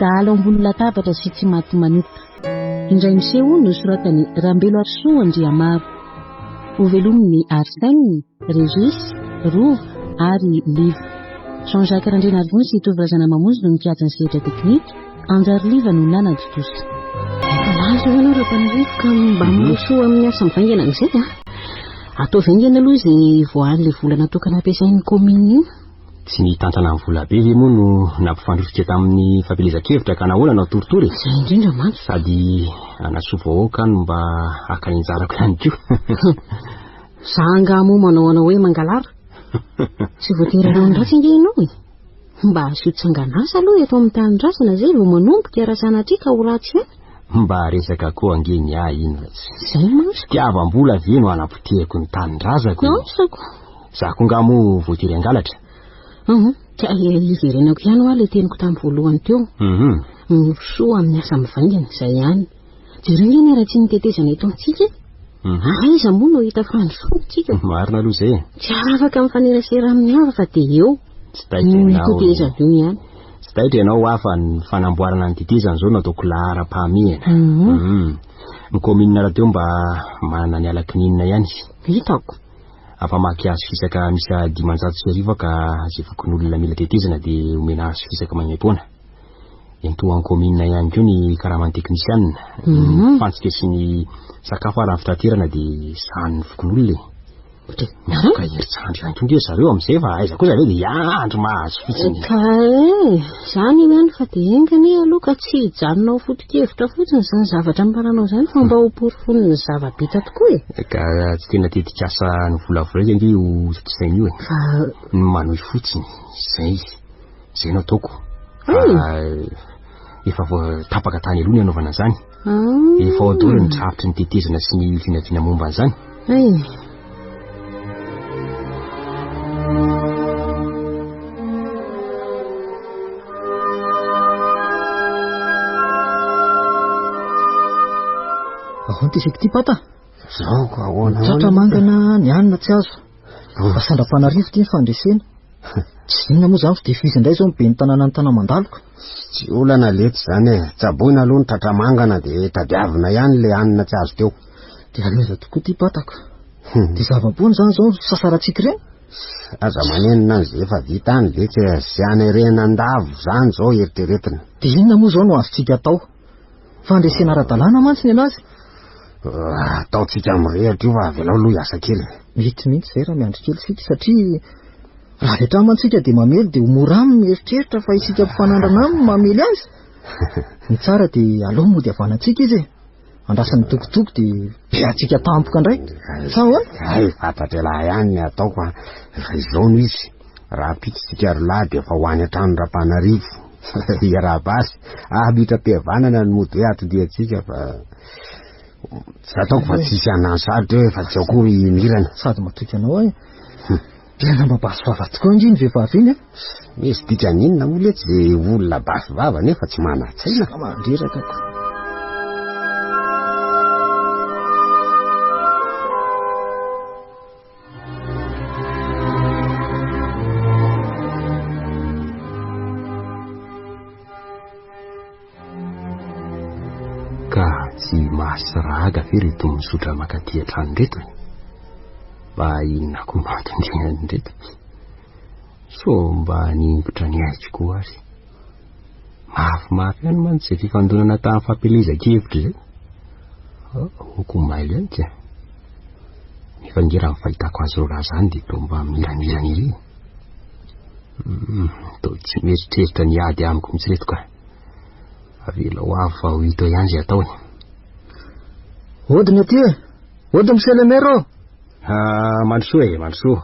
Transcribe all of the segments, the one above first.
Dahalo ambony latabatra sy tsy maty manota. Indray miseho nosoratan'i Rambeloarisoa Andriamaro. Hovelomin'i Arsène, Régis, Rova ary Liva. Jean Jacques Randrianarivony sy Tovo Razanamamonjy no nikajy ny sehatra teknika, Anjary Liva no nanatontosa. Efa lany izao ianao Rampanarivo ka mba mirosoa amin'ny asa mivaingana amin'izay a! Ataovy haingana aloha izay hivoahan'ilay vola natokana hampiasain'ny kaominina io. Tsy ny hitantana ny volabe ve moa no nampifandrosika tamin'ny fampielezan-kevitra ka nahoana no atoritory e? Izay indrindra mantsy. Sady hanasoa vahoaka no mba haka ny anjarako ihany koa. Za angaha moa manao anao hoe mangalara? Tsy voatery hanao ny ratsy ange ianao e! Mba asio tsanganasa aloha eto amin'ny tanindrazana izay vao manomboka raha sanatria ka ho ratsy ihany. Mba resaka koa ange ny ahy iny fa tsy. Izay mantsy. Fitiavam-bola ve no hanapotehako ny tanindrazako e? Asako. Za koa nga moa voatery hangalatra? Hum, ka hiverenako ihany hoa ilay teniko tamin'ny voalohany teo. Hum. Mirosoa amin'ny asa mivaingana, izay ihany. Jereo nge ny haratsian'ny tetezana eto amintsika e. Aiza moa no hahita fandrosoana tsika? Marina aloha izay e. Tsy afaka mifanerasera amin'ny hafa fa dia eo. Tsy taitra ianao. Io tetezana io ihany. Tsy taitra ianao hoa fa ny fanamboarana ny tetezana izao no ataoko laharam-pahamehana. Hum. Ny kaominina rahateo mba manana ny ala kininina ihany. Hitako. Afa-mamaky hazo fisaka miisa 1500 aho ka izay fokonolona mila tetezana dia omena hazo fisaka maimaimpoana. Entohan'ny kaominina ihany koa ny karaman'ny teknisianina, ny fantsika sy ny sakafo ary ny fitaterana dia sahanin'ny fokonolona e. Miantoka herin-tsandry ihany koa nge zareo amin'izay fa aiza kosa ve dia hiandry mahazo fotsiny. Ka e, izany io ihany fa dia enga anie aloha ka tsy hijanona ho foto-kevitra fotsiny izany zavatra ambaranao izany fa mba ho porofon'ny zava-bita tokoa e. Ka tsy tena tetikasa novolavolaiko ange io tontosaina io e. Fa Ny manohy fotsiny, izay. Izay no ataoko. Fa efa voa tapaka tany aloha ny hanaovana an'izany. Efa ao daholo ny drafitry ny tetezana sy ny vinavina momba an'izany. Hay. Ahoana ity isika ity Pata? Zao ko ahoana ahoana. Tratra mangana ny hanina tsy azo. Fa sandra-panarivo ity ny fandresena. Tsy inona moa izany fa dia izy indray izao no ben'ny tanànan'ny Tanamandaloka. Tsy olana letsy izany e. Tsaboina aloha ny tratra mangana dia tadiavina ihany ilay hanina tsy azo teo. Dia loza tokoa ity patako. Dia zava-poana izany izao ny fisasarantsika ireny? Aza manenina an'izay efa vita any letsy e. Izay hanerenan-davo izany izao eritreretina. Dia inona moa izao no azontsika atao? Fandresena ara-dalàna mantsy ny anazy. Ataontsika mirehitra io fa avelao aloha hiasa kely. Mety mihitsy izay raha miandry kely isika satria raha avy hatrany mantsy isika dia mamely dia ho mora aminy mieritreritra fa isika mpifanandrana aminy mamely azy. Ny tsara dia aleo mody havanantsika izy e. Andrasany mitokotoko dia beantsika tampoka indray. Sa ahoana? Hay, fantatr'ialahy ihany ny ataoko a. Fa izao no izy. Rahampitso tsika ry lahy dia efa ho any an-trano Rampanarivo. Hiarahaba azy. Hamitram-pihavanana ny mody hoe atodiantsika fa tsy ataoko fa tsisy hanano sarotra eo fa tsy ao koa i Mirana. Sady matoky anao aho e. Tena mba basy vava tokoa ange iny vehivavy iny e. Misy dikany inona moa letsy izay olona basy vava nefa tsy manan-tsaina. Mandreraka ko. Ka tsy mahasiraga ve reto mizotra mankaty an-trano reto e? Mba inona koa no anton-dian'ireto? Sao mba haningotra ny aiko koa ary? Mafimafy ihany mantsy izay fifandonana tamin'ny fampielezan-kevitra izay. Aoka ho mailo ihany ka. Nefa ange raha ny fahitako azy ireo lahy izany dia toa mba miramirana ery. Hmm, toa tsy mieritreritra ny hiady amiko mihitsy ireto ka. Avelao avy fa ho hita ihany izay ataony. Ody ny aty e! Ody monsieur le maire ô! Ah, mandrosoa e, mandrosoa.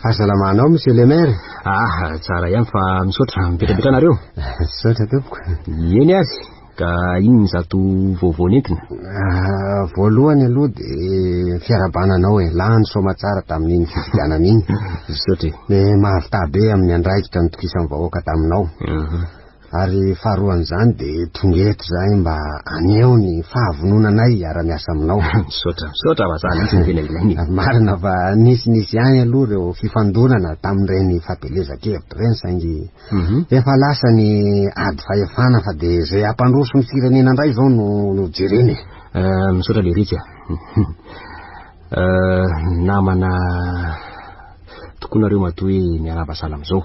Fahasalamanao monsieur le maire. Ah, tsara ihany fa misaotra mipetrapetra nareo. Misaotra tompoko. Eny ary, ka inona izato vaovao nentina? Ah, voalohany aloha dia fiarahabana anao e, lany soamatsara tamin'iny fifidianana iny. Misaotra e. Dia mahavità be amin'ny andraikitra nitokisan'ny vahoaka taminao. Mhm. Ary faharoan'izany dia tonga eto izahay mba haneho ny fahavononanay hiara-miasa aminao. Misaotra, misaotra fa zany mihitsy no tena ilaina e. Marina fa nisinisy ihany aloha ireo fifandonana tamin'ireny fampielezan-kevitra ireny saingy efa lasa ny ady fahefana fa dia izay hampandroso ny firenena indray izao no no jerena e. Misaotra leretsy a. Namana tokoa nareo matoa hoe miarahaba sahala amin'izao.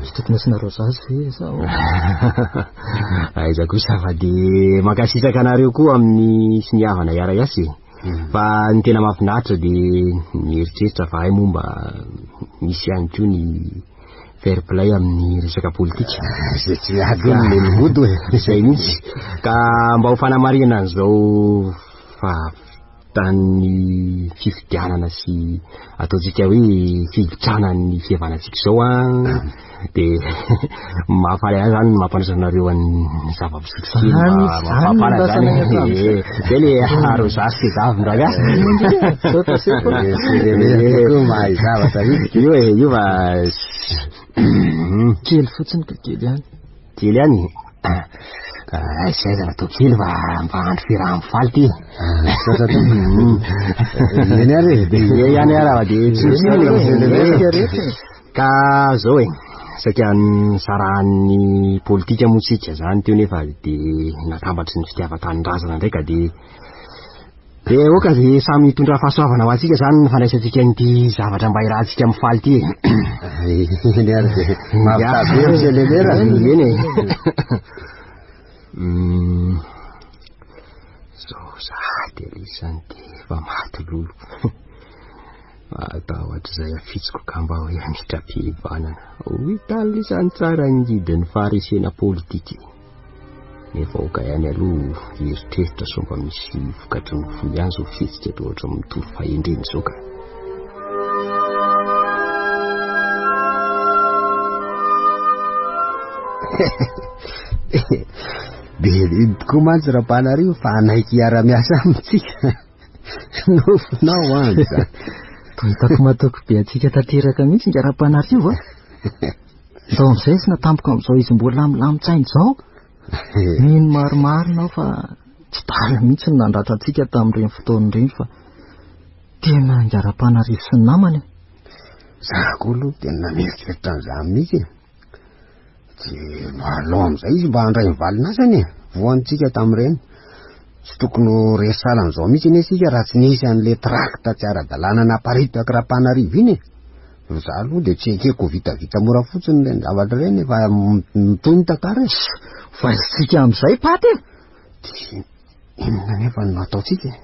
Tsy tokony asiana rosace ve sa ahoana? Aiza kosa fa dia mankasitraka anareo koa amin'ny finiavana hiara-hiasa e. Fa ny tena mahafinaritra dia mieritreritra fa hay moa mba misy ihany koa ny fair play amin'ny resaka politika. Izay tsy ady eo no lelombodo e. Izay mihitsy. Ka mba ho fanamarihana an'izao fa Tamin'ny fifidianana sy ataontsika hoe fivitrana ny fihavanantsika izao an, dia mahafaly ahy zany ny mampandraisana anareo an'ny zava-pisotro kely Zany, mba zany no mampafana zany. andrasana hatramin'izay. Eh, zay le arosage sy zavona ka. Misaotra sefo. Tokoa mahay zavatra mihitsy. Io e, io fa Kely fotsiny ka kely ihany. Kely ihany. Aiza aiza natao kely fa mba andro fiaraha-mifaly ty. Misaotra tompoko. Eny ary e. Dia ihany ary fa dia tsy misy inona e. Ka zao e, saika nisarahan'ny politika moa tsika zany teo nefa dia natambatry ny fitiavan-tanindrazana indray ka dia Dia aoka dia samy hitondra fahasoavana ho antsika izany ny fandraisantsika an'ity zavatra mba irahantsika mifaly ity e. Eny ary dia mahavita be monsieur le maire. Eny e. Zao sahady alisany dia efa maty lolo. Mahatahotra izay afitsiko ka mba hoe hamitram-pihevanana. Ho hitan'lisany tsara ny ngidin'ny faharesena politika e. Nefa aoka ihany aloha hieritreritra sao mba misy vokatry ny fo ihany izao fihetsika toa ohatran'ny mitory fahendrena izao ka. Be iny tokoa mantsy Rampanarivo fa hanaiky hiara-miasa amintsika. Nofinao andro izany. Toa hitako matoky be antsika tanteraka mihitsy ingahy Rampanarivo a. Ndao amin'izay asina tampoka amin'izao izy mbola milamin-tsaina izao. Mino marimarina aho fa tsy dala mihitsy ny nandratra antsika tamin'ireny fotoana ireny fa tena ingahy Rampanarivo sy ny namany e. Za koa aloha tena mieritreritra an'izany mihitsy e. Dia mba alao amin'izay izy mba handray ny valin'asany e. Voantsika tamin'ireny. Tsy tokony ho resy sahala amin'izao mihitsy anie isika raha tsy nisy an'ilay trakta tsy ara-dalàna naparitaky Rampanarivo iny e. Za aloha dia tsy ekeko ho vitavita mora fotsiny ireny zavatra ireny fa mitohy ny tantara e. Vaizintsika amin'izay paty e! Dia inona anefa no ataontsika e?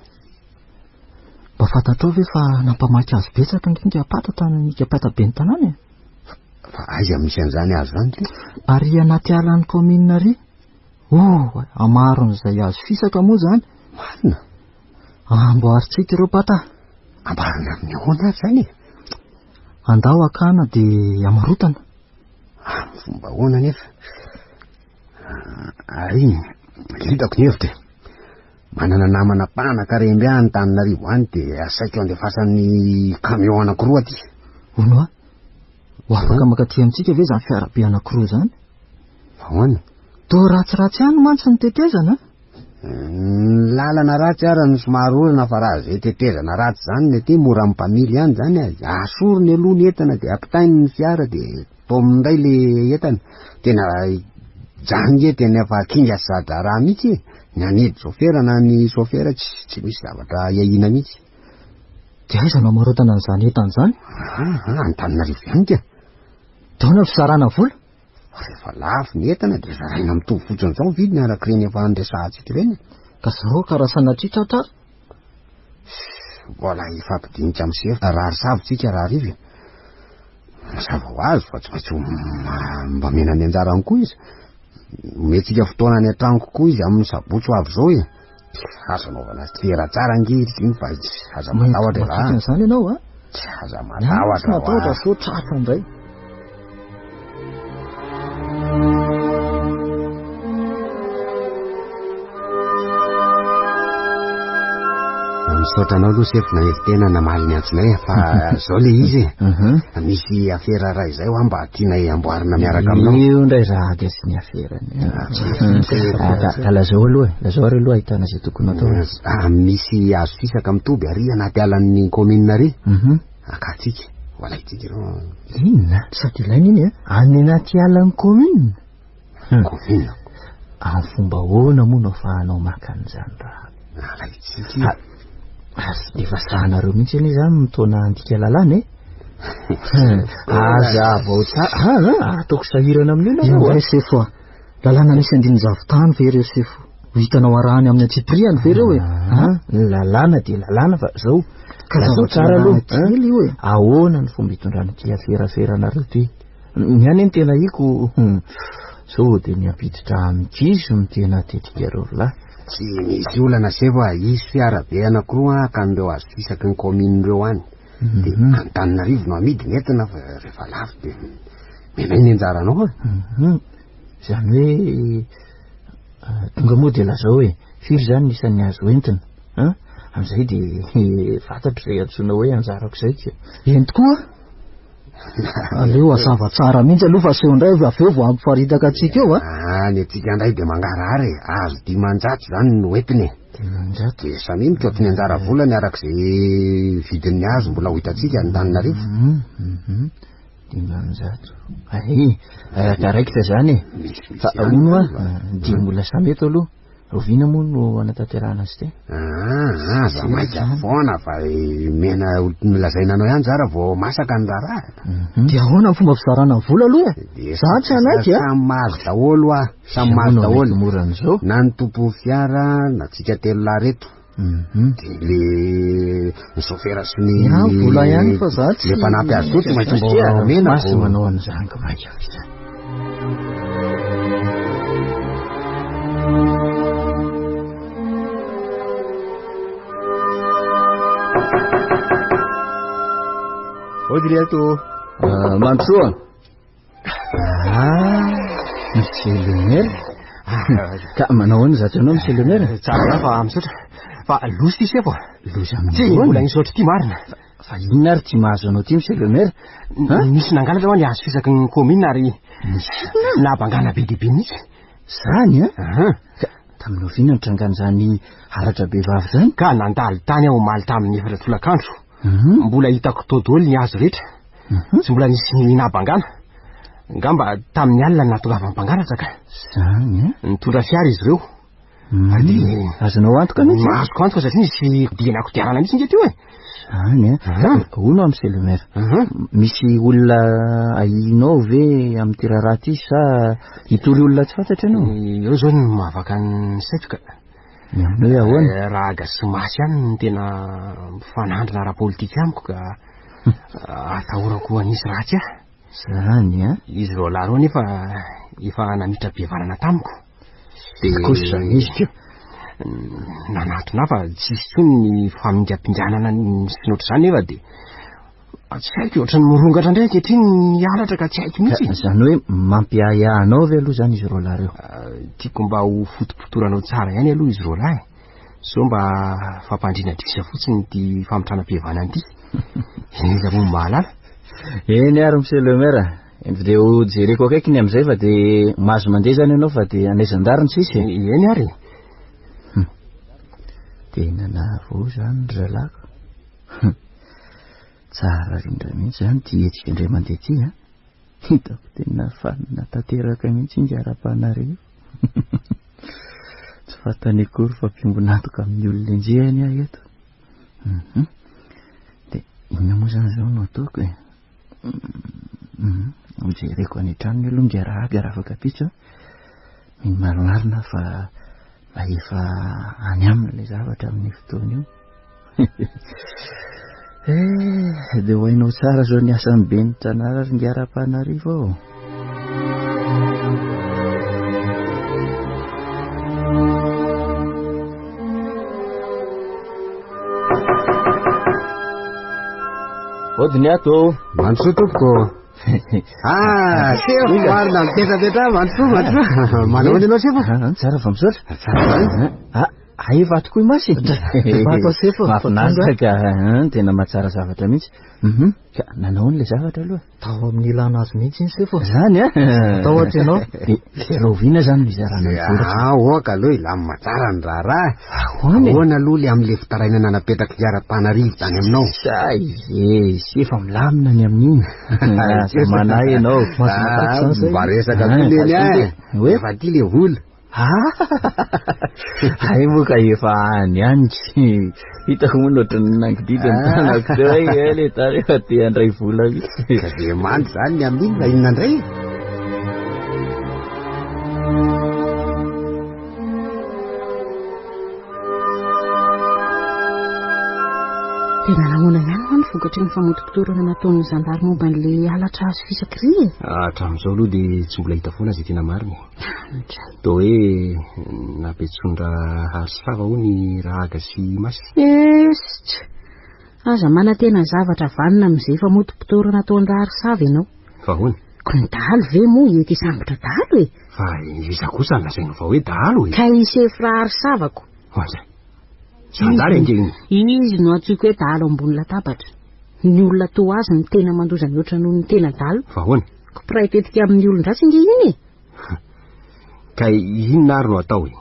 Mba fantatrao ve fa nampamaky hazo betsaka ange Ingapata tany Ingapata ben'ny tanàna e? Fa aiza misy an'izany hazo izany ty? Ary anaty alan'ny kaominina ary. Oh, amaron'izay hazo fisaka moa izany. Marina? Amboarintsika ireo pata. Amboarina amin'ny ahoana ary izany e? Andao hakana dia hamarotana. Amin'ny fomba ahoana anefa? Ary hitako ny hevitra e. Manana namana mpanakarembe any Antananarivo any dia asaiko andefasany camion anankiroa aty. Hono hoa, ho afaka mankaty amintsika ve izany fiarabe anankiroa izany? Ahoana? Toa ratsiratsy ihany mantsy ny tetezana a! Ny lalana ratsy ara no somary olana fa raha izay tetezana ratsy izany ny aty mora amin'ny mpamily ihany izany a! Asoriny aloha ny entana dia ampitainy ny fiara dia taominy indray le entana. Tena izany nge tena efa kinga sy za-draharaha mihitsy e! Ny anidy sôfera na ny sôfera tsy tsy misy zavatra ahiahiana mihitsy. Dia aiza no hamarotana an'izany entana izany? Ah, Antananarivo ihany ka! Dia ahoana ny fizarana vola? Rehefa lafo ny entana dia zaraina mitovy fotsiny izao ny vidiny araka ireny efa niresahantsika ireny. Ka zao ka raha sanatria tratra ary. Mbola hifampidinika amin'ny sefo raha savo tsika rahariva e. Mazava ho azy fa tsy maintsy mba omena ny anjarany koa izy. Omentsika fotoana any an-tranoko koa izy amin'ny sabotsy ho avy izao e. Aza anaovana sera tsara ange izy iny fa aza matahotra raha. Matoky an'izany ianao a? Tsy aza matahotra. Tsy matahotra sao tratra indray. Misaotra anao aloha sefo nahery tena namaly ny antsonay fa zao le izy e. Misy afera iray izay hoa mba tianay amboarina miaraka aminao. Io indray rahaga sy ny aferany. Ah, ka lazao aloha e, lazao ary aloha ahitana izay tokony atao. Ah, misy hazo fisaka mitoby ary anaty alan'ny commune ary. Akatsika, ho alaintsika ireo. Inona? Sady ilaina iny e. Any anaty alan'ny commune? Commune. Amin'ny fomba ahoana moa no afahanao maka an'izany raha? Alaintsika io. Ary tsy dia vazahanareo mihitsy anie izany mitaona handika lalàna e. Aza avao tsara. Ah, ataoko sahirana amin'io nareo. Indray sefo a. Lalàna misy andininy zavon-tany ve ireo sefo? Ho hitanao arahany amin'ny antsipiriany ve ireo e? Ah, ny lalàna dia lalàna fa zao. Ka lazao tsara aloha. Kely io e. Ahoana ny fomba hitondrana ity aferaferanareo ity? Ny any ny tena hiko sao dia ny hampiditra amin'ny kizo no tena tetikareo ry lahy. Tsy misy olana sefo a, hisy fiara be anankiroa haka an'ireo hazo fisaky ny commune ireo any. Dia Antananarivo no amidy ny entina fa rehefa lafo dia omenay ny anjaranao a. Izany hoe tonga moa dia lazao hoe firy izany ny isan'ny azo entina an? Amin'izay dia fantatro izay antsoina hoe anjarako izay ka. Eny tokoa. Aleo hazava tsara mihitsy aloha fa aseho indray avy eo vao hampifaritaka antsika eo a. Ah, ny antsika indray dia mangarahara e. Azo 500 izany no entiny e. 500. Dia samia mikaoty ny anjara volany araka izay vidin'ny hazo mbola ho hitantsika any Antananarivo. 500. Ay, raikitra izany e. Fa hono a, dia mbola samy eto aloha. Oviana moa no hanatanterahana azy ity? Ah, aza maika foana fa mena nolazaina anao ihany zara vao masaka ny raharaha. Dia ahoana ny fomba fizarana ny vola aloha e? Za tsy hanaiky a. Samy mahazo daholo a, samy mahazo daholo. Mora an'izao. Na ny tompon'ny fiara na tsika telo lahy reto. Dia le ny sofera sy ny Ya, vola ihany fa za tsy le mpanampy azy koa tsy maintsy mba omena. Masy manao an'izany ka maika izany. Ody reto. Mandrosoa. Ah, Monsieur le maire. Ka manao ahoana izato ianao Monsieur le maire? Tsara ihany fa misaotra. Fa loza ity sefo. Loza amin'ny Tsy mbola nisaotra ity marina. Fa inona ary ty mahazo anao ty Monsieur le maire? Nisy nangalatra hoa ny hazo fisaky ny commune ary Nisy nabangana be dia be mihitsy. Zany a? Ka tamin'ny oviana nitrangan'izany halatra be vavy izany? Ka nandalo tany aho omaly tamin'ny efatra tolakandro. Mbola hitako tao daholo ny hazo rehetra. Tsy mbola nisy nabangana. Angamba tamin'ny alina no nahatongavan'ny mpangalatra ka. Zany a? Nitondra fiara izy ireo. Ary dia Azonao antoka mihitsy? Azoko antoka satria nisy diana kodiarana mihitsy nge teo e. Zany a? Hono aho Monsieur le maire. Misy olona ahianao ve amin'ity raharaha ity sa hitory olona tsy fantatra ianao? Eo zao no mahavaka ny saiko ka. Ny amin'ny hoe ahoana? Rahaga sy Masy ihany no tena mifanandrina ara-politika amiko ka atahorako hanisy ratsy ahy. Zany a? Izy roalahy ireo anefa efa namitra-pihavanana tamiko. Dia kosa izy ko. Nanatona ahy fa tsy hisy intsony ny famingampinganana sy ny ohatr'izany nefa dia tsy haiko, ohatran'ny mirongatra indray ankehitriny ny halatra ka tsy haiko mihitsy. Izany hoe mampiahiahy anao ve aloha izany izy roalahy ireo? Tiako mba ho fotopotoranao tsara ihany aloha izy roalahy. Sao mba fampandriana adrisa fotsiny ity famitranam-pihavanana ity. Iza moa no mahalala? Eny ary Monsieur le maire. Dia ho jereko akaiky ny amin'izay fa dia mahazo mandeha izany ianao fa dia anay zandary ny sisa e. Eny ary. Tena nahavoa izany ry zalahiko. Tsara rindra mihitsy izany ity hetsika indray mandeha ity a. Hitako tena fanina tanteraka mihitsy ingahy Rapanarivo. Tsy fantany akory fa mpiombon'antoka amin'ny olona enjehiny aho eto. Dia inona moa izany izao no ataoko e? Hojereko any an-tranony aloha ingahy Rahaga raha afaka ampitso a. Mino marimarina aho fa mba efa any aminy ilay zavatra amin'io fotoana io. Eh, dia ho hainao tsara izao ny asan'ny ben'ny tanàna ry ingahy Rapanarivo ô. Ody ny ato. Mandrosoa tompoko. Ah, sefo marina mipetrapetra, mandrosoa, mandrosoa. Manao ahoana ianao sefo? Ah, tsara fa misaotra. Tsara. Ah, Hay vato koa i Masy e. Vato sefo. Mahafinaritra ka, tena mahatsara zavatra mihitsy. Mhm. Ka nanao an'ilay zavatra aloha. Tao amin'ny ilana azy mihitsy iny sefo. Zany a? Tao ohatra ianao. Dia rahoviana zany no hizarana ny vola? Ah, oka aloha hilamina tsara ny raharaha. Ahoana e? Ahoana aloha le amin'ilay fitarainana napetrak'i Rapanarivo tany aminao? Zay e, sy efa milamina ny amin'iny. Aza manahy ianao. Ah, mba resaka koa leny a. Hoe? Efa aty le vola. Ah! Hay moa ka efa any any ky. Hitako moa ny ohatran'ny nangididy ny tanako teo hoe eh, le tary efa te handray vola mihitsy. Ka dia mandry zany ny amin'iny fa inona indray? Tena nahoana ihany hoa ny vokatry ny famotopotorana nataon'ny zandary momba an'ilay halatra hazo fisaka iry e? Hatramin'izao aloha dia tsy mbola hita foana izay tena marina e. Toa hoe nampiantsoan-dRaharisava hono i Rahaga sy i Masy. Est! Aza manantena zavatra vanona amin'izay famotopotorana ataon-dRaharisava ianao. Fa ahoana? Ko ny dahalo ve moa hety hisambotra dahalo e? Fa iza kosa no lazainao fa hoe dahalo e? Ka i sefo Raharisavako. Oa, zandary ange iny. Izy no antsoiko hoe dahalo ambony latabatra. Ny olona toa azy no tena mandoza mihoatra noho ny tena dahalo. Fa ahoana? Ko mpiray tetika amin'ny olon-dratsy ange iny e. Ka inona ary no atao e?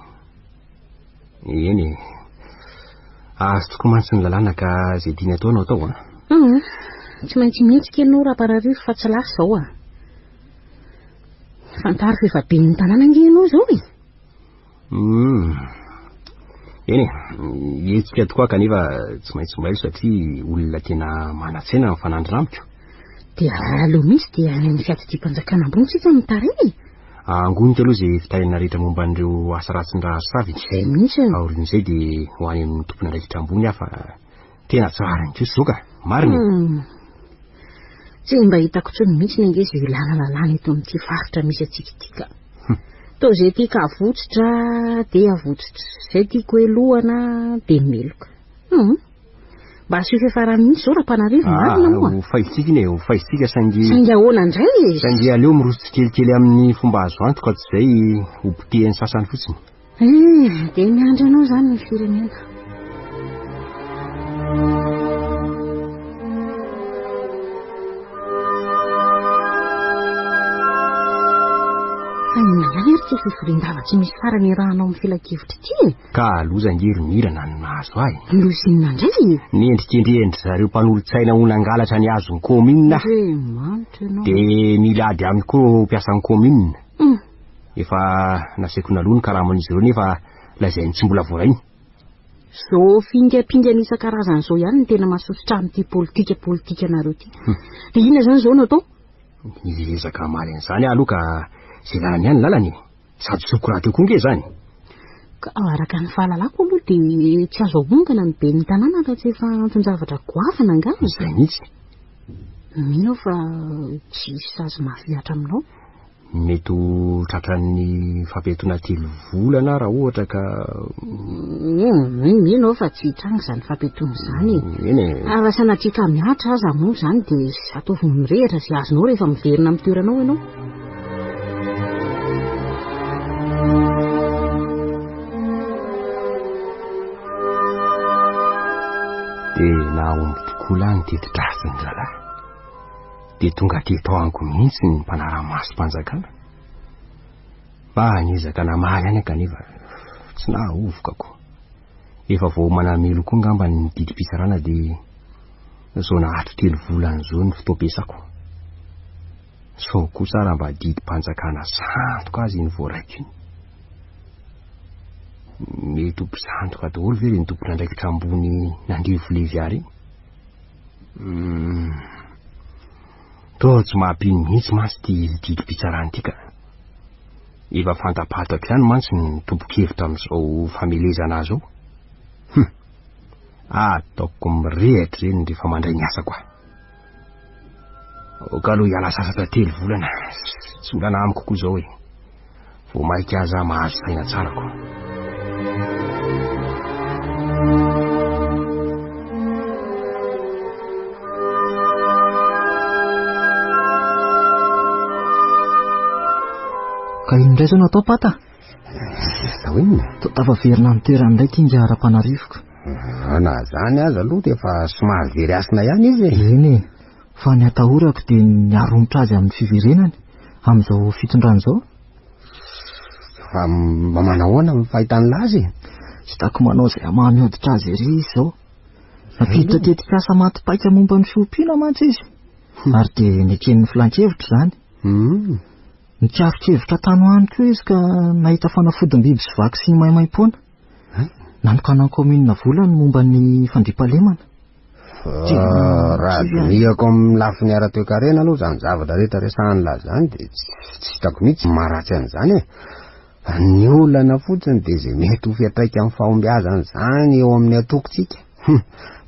Eny e. Azo tokoa mantsy ny lalàna ka izay tiany atao no atao a. Hum, tsy maintsy mihetsika ianao Rapararivo fa tsy lasa izao a. Fantaro fa efa ben'ny tanàna ange ianao izao e. Hum. Eny e, hihetsika tokoa kanefa tsy maintsy mailo satria olona tena manan-tsaina mifanandrina amiko. Dia aleo mihitsy dia any amin'ny fiadidiam-panjakana ambony isika no mitaraina e. Angoniko aloha izay fitarainana rehetra momba an'ireo asa ratsin-dRaharisavy. Izay mihitsy. Aorian'izay dia ho any amin'ny tompon'andraikitra ambony aho fa tena tsy rariny kosa izao ka. Marina e. Hmm. Tsy mba hitako intsony mihitsy ange izay ilana lalàna eto amin'ity faritra misy antsika ity ka. Toa izay tiako avotsitra dia avotsitra, izay tiako helohana dia meloka. Hum. Mba asio fiafarany mihitsy izao Rapanarivo, ah, marina moa. Ho faizitsika iny e, ho faizitsika saingy... Saingy ahoana indray e? Saingy aleo miroso tsikelikely amin'ny fomba azo antoka tsy izay ho potehin'ny sasany fotsiny. Eh, dia miandry anao izany ny firenena. Fa inona ihany ary ity fivorian-dava tsy misy farany iarahanao amin'ny filankevitra ity e? Ka loza ange ry Mirana no nahazo ahy. Loza inona indray e? Nendrikendrehin-dry zareo mpanolotsaina ho nangalatra ny hazon'ny kaominina aho. Andriamanitra ianao. Dia mila ady amiko koa ireo mpiasan'ny kaominina. Hum. Efa nasaiko naloa ny karaman'izy ireo nefa lazainy tsy mbola voarainy. Izao fingampingana isan-karazany izao ihany no tena mahasosotra amin'ity politika politikanareo ity. Dia inona izany izao no atao? Hiezaka hamaly an'izany aho aloha ka izay lalany ihany lalany e. Sady zoko rahateo koa nge izany. Ka araka ny fahalalako aloha dia tsy azo ahongana ny ben'ny tanàna raha tsy efa anton-javatra goavana angamba. Izay mihitsy. Mino aho fa tsy hisy sazy mafy hihatra aminao. Mety ho tratran'ny fampiatoana telo volana raha ohatra ka... Mino aho fa tsy hitranga izany fampiatoana izany e. Eny e. Ary raha sanatria ka mihatra aza moa izany dia ataovy mirehitra izay azonao rehefa miverina amin'ny toeranao ianao. Dia nahomby tokoa lahy ny teti-dratsiny rahalahy. Dia tonga teto amiko mihitsy ny mpanara-masom-panjakana. Mba niezaka namaly ihany aho kanefa tsy nahahovoka ko. Efa voaomana hamelo koa angamba ny didim-pitsarana dia izao nahato telo volana izao ny fotoam-piasako. Sao kosa raha mba didim-panjakana sandoka aza iny voaraiko iny. Mety ho mpisandoka daholo ve ireny tompon'andraikitra ambony nandevolevy ahy ireny? Hmm. Toa tsy mampino mihitsy mantsy ity didim-pitsarana ity ka. Efa fantapantako ihany mantsy ny tompon-kevitra amin'izao famelezana azy izao. Hum. Ataoko mirehitra ireny rehefa mandray ny asako aho. Aoka aloha hiala sasatra telo volana. Tsy olana amiko koa izao e. Vao maika aza mahazo saina tsara ko. Ka inona indray izao no atao Pata? Atao inona? Toa tafaverina amin'ny toerany indray ity ingahy Rapanarivoka. Ah, na izany aza aloha dia efa somary very hasina ihany izy e. Eny e, fa ny atahorako dia ny haromotra azy amin'ny fiverenany, amin'izao fitondrana izao. Fa mba manahoana ny fahitan'lah azy e? Hitako manao izay hamaha hoditra azy ery izy izao. Nampiditra tetikasa maty paika momba ny fiompiana mantsy izy. Ary dia neken'ny filan-kevitra izany. Hmm. Nikaro-kevitra tany ho any koa izy ka nahita fanafodim-biby sy vaksiny maimaimpoana. Nanokanan'ny kaominina vola ny momba ny fandriampahalemana. Ah, raha dinihako amin'ny lafiny ara-toekarena aloha izany zavatra rehetra resahan'lah izany dia tsy hitako mihitsy ny maharatsy an'izany e. Ny olana fotsiny dia izay mety ho fiantraikan'ny fahombiazana izany eo amin'ny antokontsika.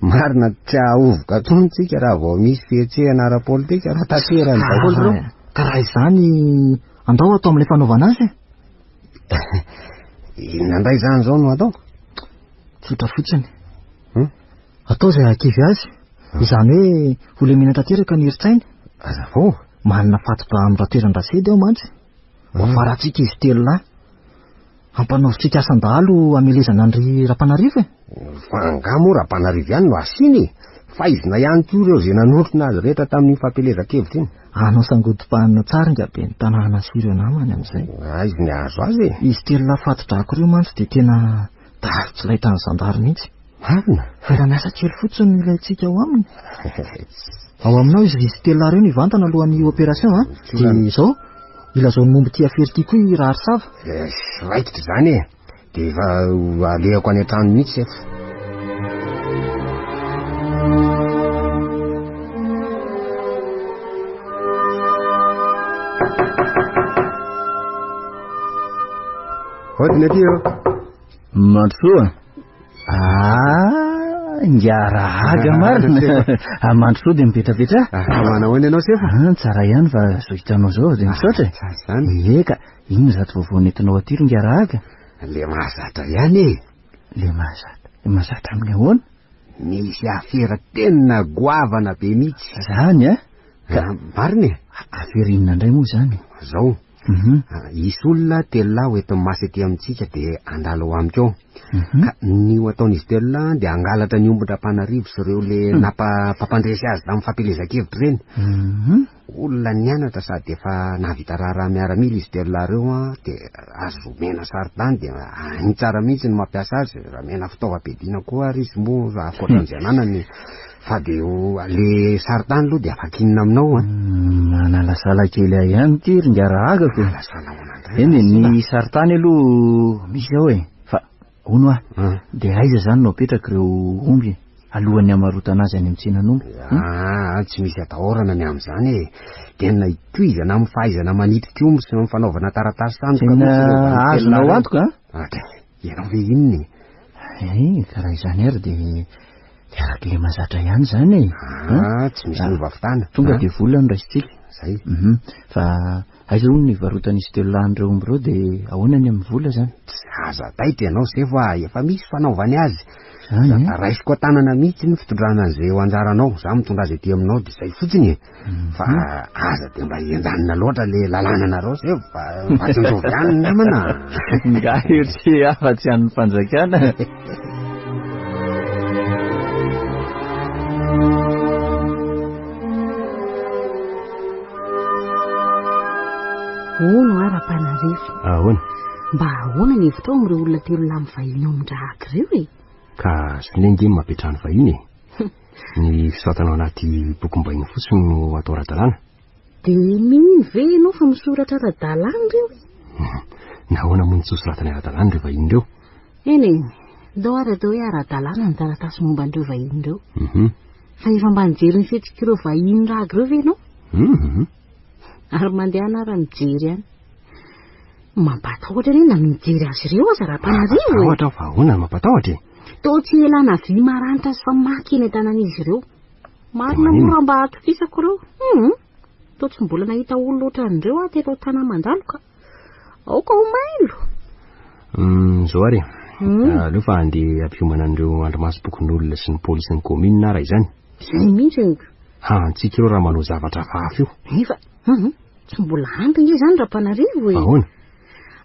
Marina tsy hahovoka intsony tsika raha vao misy fihetsehana ara-politika raha tanterany daholo ireo. Ka raha izany andao atao amin'ilay fanaovana azy e. Inona indray izany izao no atao? Tsotra fotsiny. Hmm? Atao izay hahakivy azy. Izany hoe ho lemena tanteraka ny herin-tsainy. Azavao. Manana fatotra amin'ny ratoeran-drasedy aho mantsy. Voafarantsika izy telo lahy. Ampanaovintsika asan-dahalo hamelezana an-dry Rampanarivo e. Fa angaha moa Rampanarivo ihany no asiana e? Faizina ihany koa ireo izay nanotrona azy rehetra tamin'iny fampielezan-kevitra iny. Hanao sangodim-panina tsara ingahy ben'ny tanàna sy ireo namany amin'izay. Aiza ny hahazo azy e? Izy telo lahy fati-drako ireo mantsy dia tena dahalo tsy laitran'ny zandary mihitsy. Marina? Fiaraha-miasa kely fotsiny no ilaintsika ao aminy. Ao aminao izy izy telo lahy ireo no hivantana alohan'ny opération a. Dia izao, ilazao ny momba ity afera ity koa i Raharisava. Eh, raikitra izany e. Dia efa alehako any an-trano mihitsy sefo. Hodina aty eo. Mandrosoa. Ah, ingahy marina. Ah, mandrosoa dia mipetrapetra. Ah, manahoana ianao sefa? Ah, tsara ihany fa zao hitanao zao dia misaotra e. Tsara izany. Eka, inona izato vaovao nentinao aty ry ingahy Rahaga? Le mahazatra ihany e. Le mahazatra. Le mahazatra amin'ny ahoana? Misy afera tena goavana be mihitsy. Zany a? Ka marina e. Afera inona indray moa izany? Zao. Mhm. Hisy olona telo lahy ho entin'ny maso ety amintsika dia handalo ao amiko ao. Mhm. Ka ny ho ataon'izy telo lahy dia hangalatra ny ombin-dRampanarivo sy ireo le Hmm. nampa- mpampandresy azy tamin'ny fampielezan-kevitra ireny. Mhm. Olona nianatra sady efa nahavita raharaha miaramila izy telo lahy ireo an, dia azo omena sarintany dia hainy tsara mihitsy ny mampiasa azy, raha omena fitaovam-piadiana koa ary izy moa ankoatran'izay ananany. Fa dia ho le sarintany aloha dia afaka inona aminao an? Manalasala kely ahy ihany ity ry ingahy Rahagako e. Manalasala ahoana indray? Eny e, ny sarintany aloha misy ao e. Fa hono aho, dia aiza izany no apetraka ireo omby e? Alohan'ny hamarotana azy any amin'ny tsenan'omby. Ah, tsy misy atahorana ny amin'izany e. Tena itohizana amin'ny fahaizana manitrika omby sy amin'ny fanaovana taratasy sandoka Tena mihitsy ireo valo telo azonao lahy ireo. antoka an? Ah, ianao ve inona e? Eh, ka raha izany ary dia Dia araka ilay mahazatra ihany izany e. Ah, tsy misy miova fitana. Tonga dia vola no raisintsika. Zay. Mhm. Fa aiza hono ny hivarotan'izy telo lahy an'ireo omby ireo dia ahoana ny amin'ny vola izany? Aza taitra ianao sefo a, efa misy fanaovany azy. Zany e? Raisiko an-tanana mihitsy ny fitondrana an'izay eo anjaranao. Za mitondra azy aty aminao dia izay fotsiny e. Fa aza dia mba henjanina loatra le lalàna nareo sefo fa mba tsinjovy ihany ny namana. Nga io tsy afa-tsy an'ny fanjakana. Hono aho Rampanarivo. Ahoana? Mba ahoana ny hevitrao amin'ireo olona telo lahy mivahiny ao amin-dRahaka ireo e? Ka sonia ange ny mampiantrano vahiny e. Ny fisoratana ao anaty bokim-bahiny fotsiny no atao ara-dalàna. Dia mino ve ianao fa misoratra ara-dalàna ireo e? Nahoana moa no tsy hosoratana ara-dalàna ireo vahiny ireo? Eny e, ndao ary atao hoe ara-dalàna ny taratasy momba an'ireo vahiny ireo. Mhm. Fa efa mba nijery ny fihetsik'ireo vahiny ragy ireo ve ianao? Mhm. Ary mandehana ary mijery any. Mampatahotra anie na ny mijery azy ireo aza Rampanarivo e. Mampatahotra aho fa ahoana no mampatahotra e? Toa tsy ialana vy maranitra sy famaky eny an-tanan'izy ireo. Marina moa raha mba atokisako ireo. Hum, toa tsy mbola nahita olona ohatran'ireo aho teto an-tanà mandalo ka. Aoka ho mailo. Hum, izao ary e. Hum. Aleo fa handeha hampiomana an'ireo andrimasom-pokonolona sy ny polisin'ny kaominina aho raha izany. Izay mihitsy ny. Hahantsika ireo raha manao zavatra hafahafa io. Nefa, hum, tsy mbola ampy ange izany Rampanarivo e. Ahoana?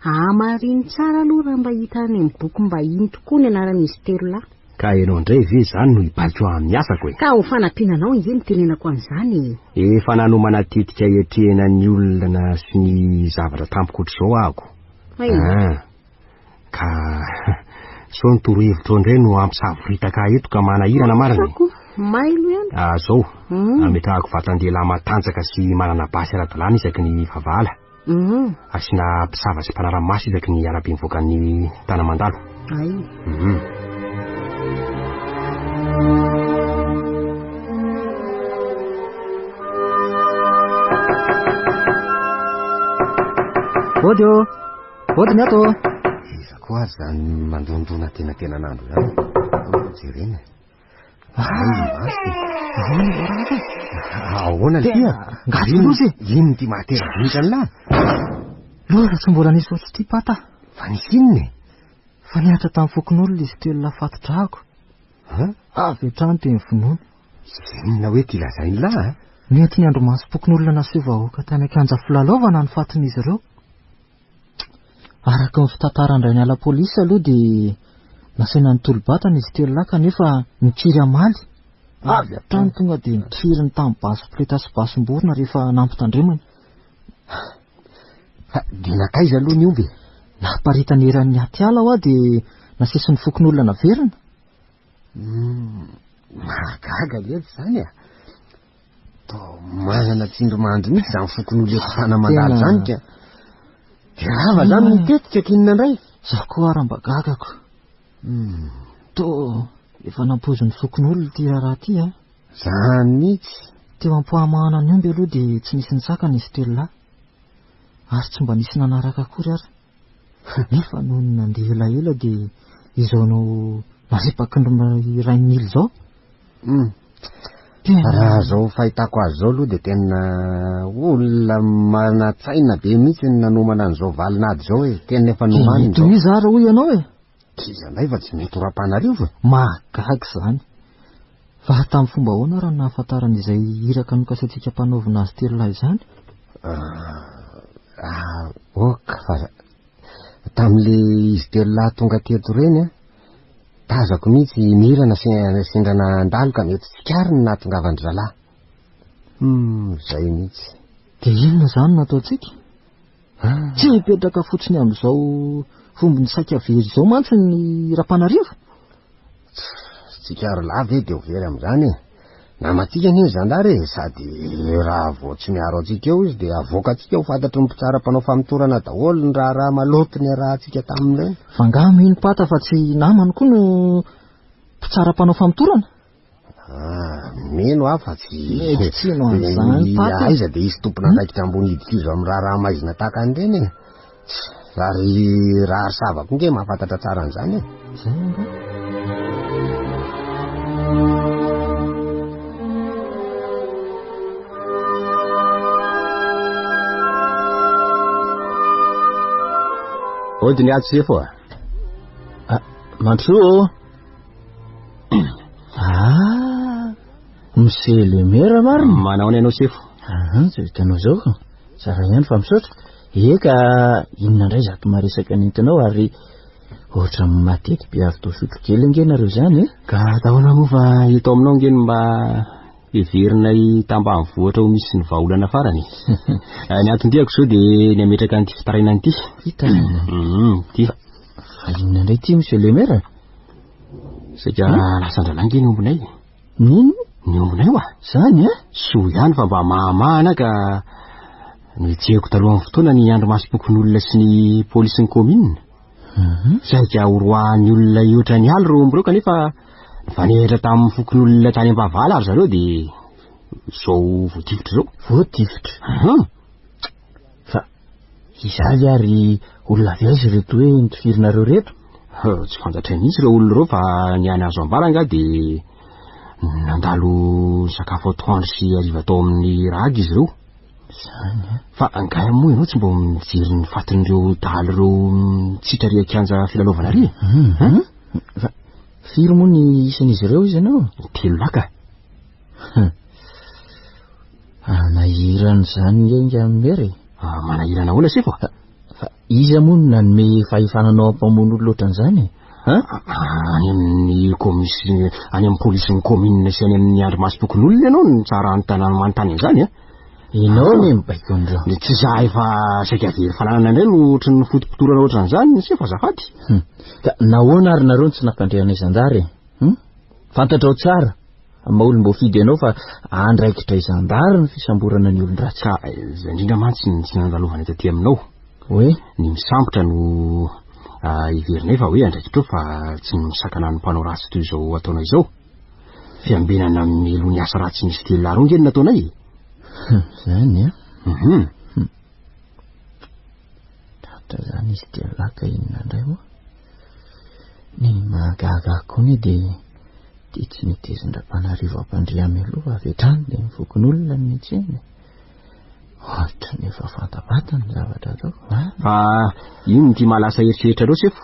Hamarino tsara aloha raha mba hita any amin'ny bokim-bahiny tokoa ny anaran'izy telolahy. Ka ianao indray ve izany no hibaiko ahy amin'ny asako e? Ka ho fanampiana anao ange no tenenako an'izany e! Efa nanomana tetika hiatrehana ny olana sy ny zavatra tampoka ohatr'izao ahako. Hay. Ah. Ka sao ny torohevitrao indray no hampisavoritaka ahy eto ka manahirana marina e. Ko, mailo ihany. Ah, zao, ametrahako vatan-dehilahy matanjaka sy manana basy ara-dalàna isaky ny vavala. Asiana mpisava sy mpanara-maso isaky ny arabe mivoaka ny Tanamandalo. Ay. Ody ô! Ody ny ato ô! Iza koa ary izany mandondona tenantenan'andro izany? Aleo jerena e. Ahoana izao ranaka e? Ahoana le tia? Ngah tsy loza e? Inona ity mahatera-drivotra an'lah? Loza tsy mbola nisy ohatr'ity pata. Fa nisy inona e? Fa nihatra tamin'ny fokonolona izy telo lahy fati-drako. Avy hatrany dia nivonoana. Inona hoe ity lazain'lah a? Nentin'ny andrimasom-pokonolona naseho vahoaka tany an-kianja filalaovana ny fatin'izy ireo. Araka ny fitantaran-dRainiala polisy aloha dia nasaina nitolo-batana izy telo lahy kanefa nikiry hamaly. Avy hatrany tonga dia notifiriny tamin'ny basy poleta sy basim-borona rehefa nampitandremany. Fa dia nankaiza aloha ny omby e? Naparitany eran'ny atiala hoa dia nasesin'ny fokonolona naverina. Mahagaga letsy izany a! Toa manana tsindrimandry mihitsy izany fokonolona eto Tanamandalo izany ka. Dia rava izany ny tetika k'inona indray? Izaho koa ary mba gagako. Toa efa nampoizin'ny fokonolona ity raharaha ity a. Izany mihitsy. Teo am-pahamahana ny omby aloha dia tsy nisy nitsakana izy telo lahy. Ary tsy mba nisy nanaraka akory ary. Nefa nony nandeha elaela dia izao no narepaky ny rain'ily izao. Raha izao fahitako azy izao aloha dia tena olona manan-tsaina be mihitsy ny nanomana an'izao valin'ady izao e. Tena efa nomaniny izao. Mety ho iza ary hoy ianao e? Iza indray fa tsy mety ho Rampanarivo e. Mahagaga izany. Fa tamin'ny fomba ahoana ary no nahafantarany izay iraka nokasaintsika hampanaovina azy telo lahy izany? Ah, ok, fa tamin'ilay izy telo lahy tonga teto ireny an, tazako mihitsy i Mirana sendra nandalo ka mety tsikariny ny nahatongavan-dry zalahy. Hum, izay mihitsy. Dia inona izany no ataontsika? Tsy hipetraka fotsiny amin'izao fombon'ny saika very izao mantsy ny Rampanarivo. Tsika ry lahy ve dia ho very amin'izany e? Namantsika anie ny zandary e, sady raha vao tsy miaro antsika eo izy dia avoakantsika ho fantatry ny mpitsara mpanao famotorana daholo ny raharaha maloto niarahantsika tamin'ireny. Fa angaha mino pata fa tsy namany koa no mpitsara mpanao famotorana? Ah, mino aho fa tsy... Mety tsy hino an'izany pata. Aiza dia hisy tompon'andraikitra ambony hidik'izo amin'ny raharaha maizina tahaka an'ireny e. Ary raha ry sava koa nge mahafantatra tsara an'izany e. Zay angaha. Ody ny ato sefo a. Ah, mandrosoa ô. Ah, Monsieur le maire marina. Manao ny anao sefo. Ah, tsy vitanao izao. Tsara ihany fa misaotra. Eka, inona indray izato maresaka nentinao ary ohatran'ny matety be avy tao Sotrokely ange nareo izany e? Ka atahoana moa fa eto aminao ange no mba heverinay tambanivohitra ho misy ny vahaolana farany. Eh, ny anton-diako izao dia ny hametraka an'ity fitarainana ity. Fitarainana? Ity. Fa inona indray ity monsieur le maire? Saika lasan-dralahy ange ny ombinay. Nino? Ny ombinay oa. Zany a? Soa ihany fa mba mahamahana ka nohetsehiko talohan'ny fotoana ny andrimasom-pokonolona sy ny polisin'ny kaominina. Saika horoahan'ny olona hihoatra ny aly ireo omby ireo kanefa nifanehitra tamin'ny fokonolona tany Ampavala ary zareo dia izao voatifitra izao. Voatifitra? Fa iza avy ary olona avy aiza ireto hoe notifirinareo ireto? Tsy fantatray mihitsy ireo olona ireo fa ny hany azo ambara angaha dia nandalo nisakafo atoandro sy hariva tao amin'ny Rag izy ireo. Izany an? Fa angaha moa ianao tsy mba mijery ny fatin'ireo dahalo ireo mitsitra ary an-kianja filalaovana ary e? Hum. Fa firy moa ny isan'izy ireo izy ianao? Telo lahy ka. Manahirana izany nge ingahy Mera e. Ah, manahirana ahoana sefo? Fa iza moa no nanome fahefana anao hampamono olona ohatran'izany e? An? Any amin'ny komisy, any amin'ny polisin'ny commune sy any amin'ny andrimasom-pokonolona ianao no tsara anontana- manontany an'izany an. Ianao anie mibaiko an'ireo. Ny tsy za efa saika very fananana indray no ohatran'ny fotopotorana ohatran'izany ny sefo azafady. Hum. Ka nahoana ary nareo no tsy nampandre anay zandary e? Hum? Fantatrao tsara, maha olom-boafidy anao fa andraikitray zandary ny fisamborana ny olon-dratsy. Ka izay indrindra mantsy no tsy nandalovanay taty aminao. Hoe? Ny misambotra no heverinay fa hoe andraikitrao fa tsy ny misakana ny mpanao ratsy toy izao ataonay izao. Fiambenana mialoha ny asa ratsy misy telo lahy roa nge no nataonay e. Zany an? Mhm. Tratra zany izy telo lahy ka inona indray moa? Ny mahagaga ahy koa anie dia ity tsy netezin-dRampanarivo Ampandriamialoha avy hatrany dia ny fokonolona no nitsena e. Ohatran'ny efa fantapantany ny zavatra ataoko. Fa inona ity mahalasa eritreritra anao sefo?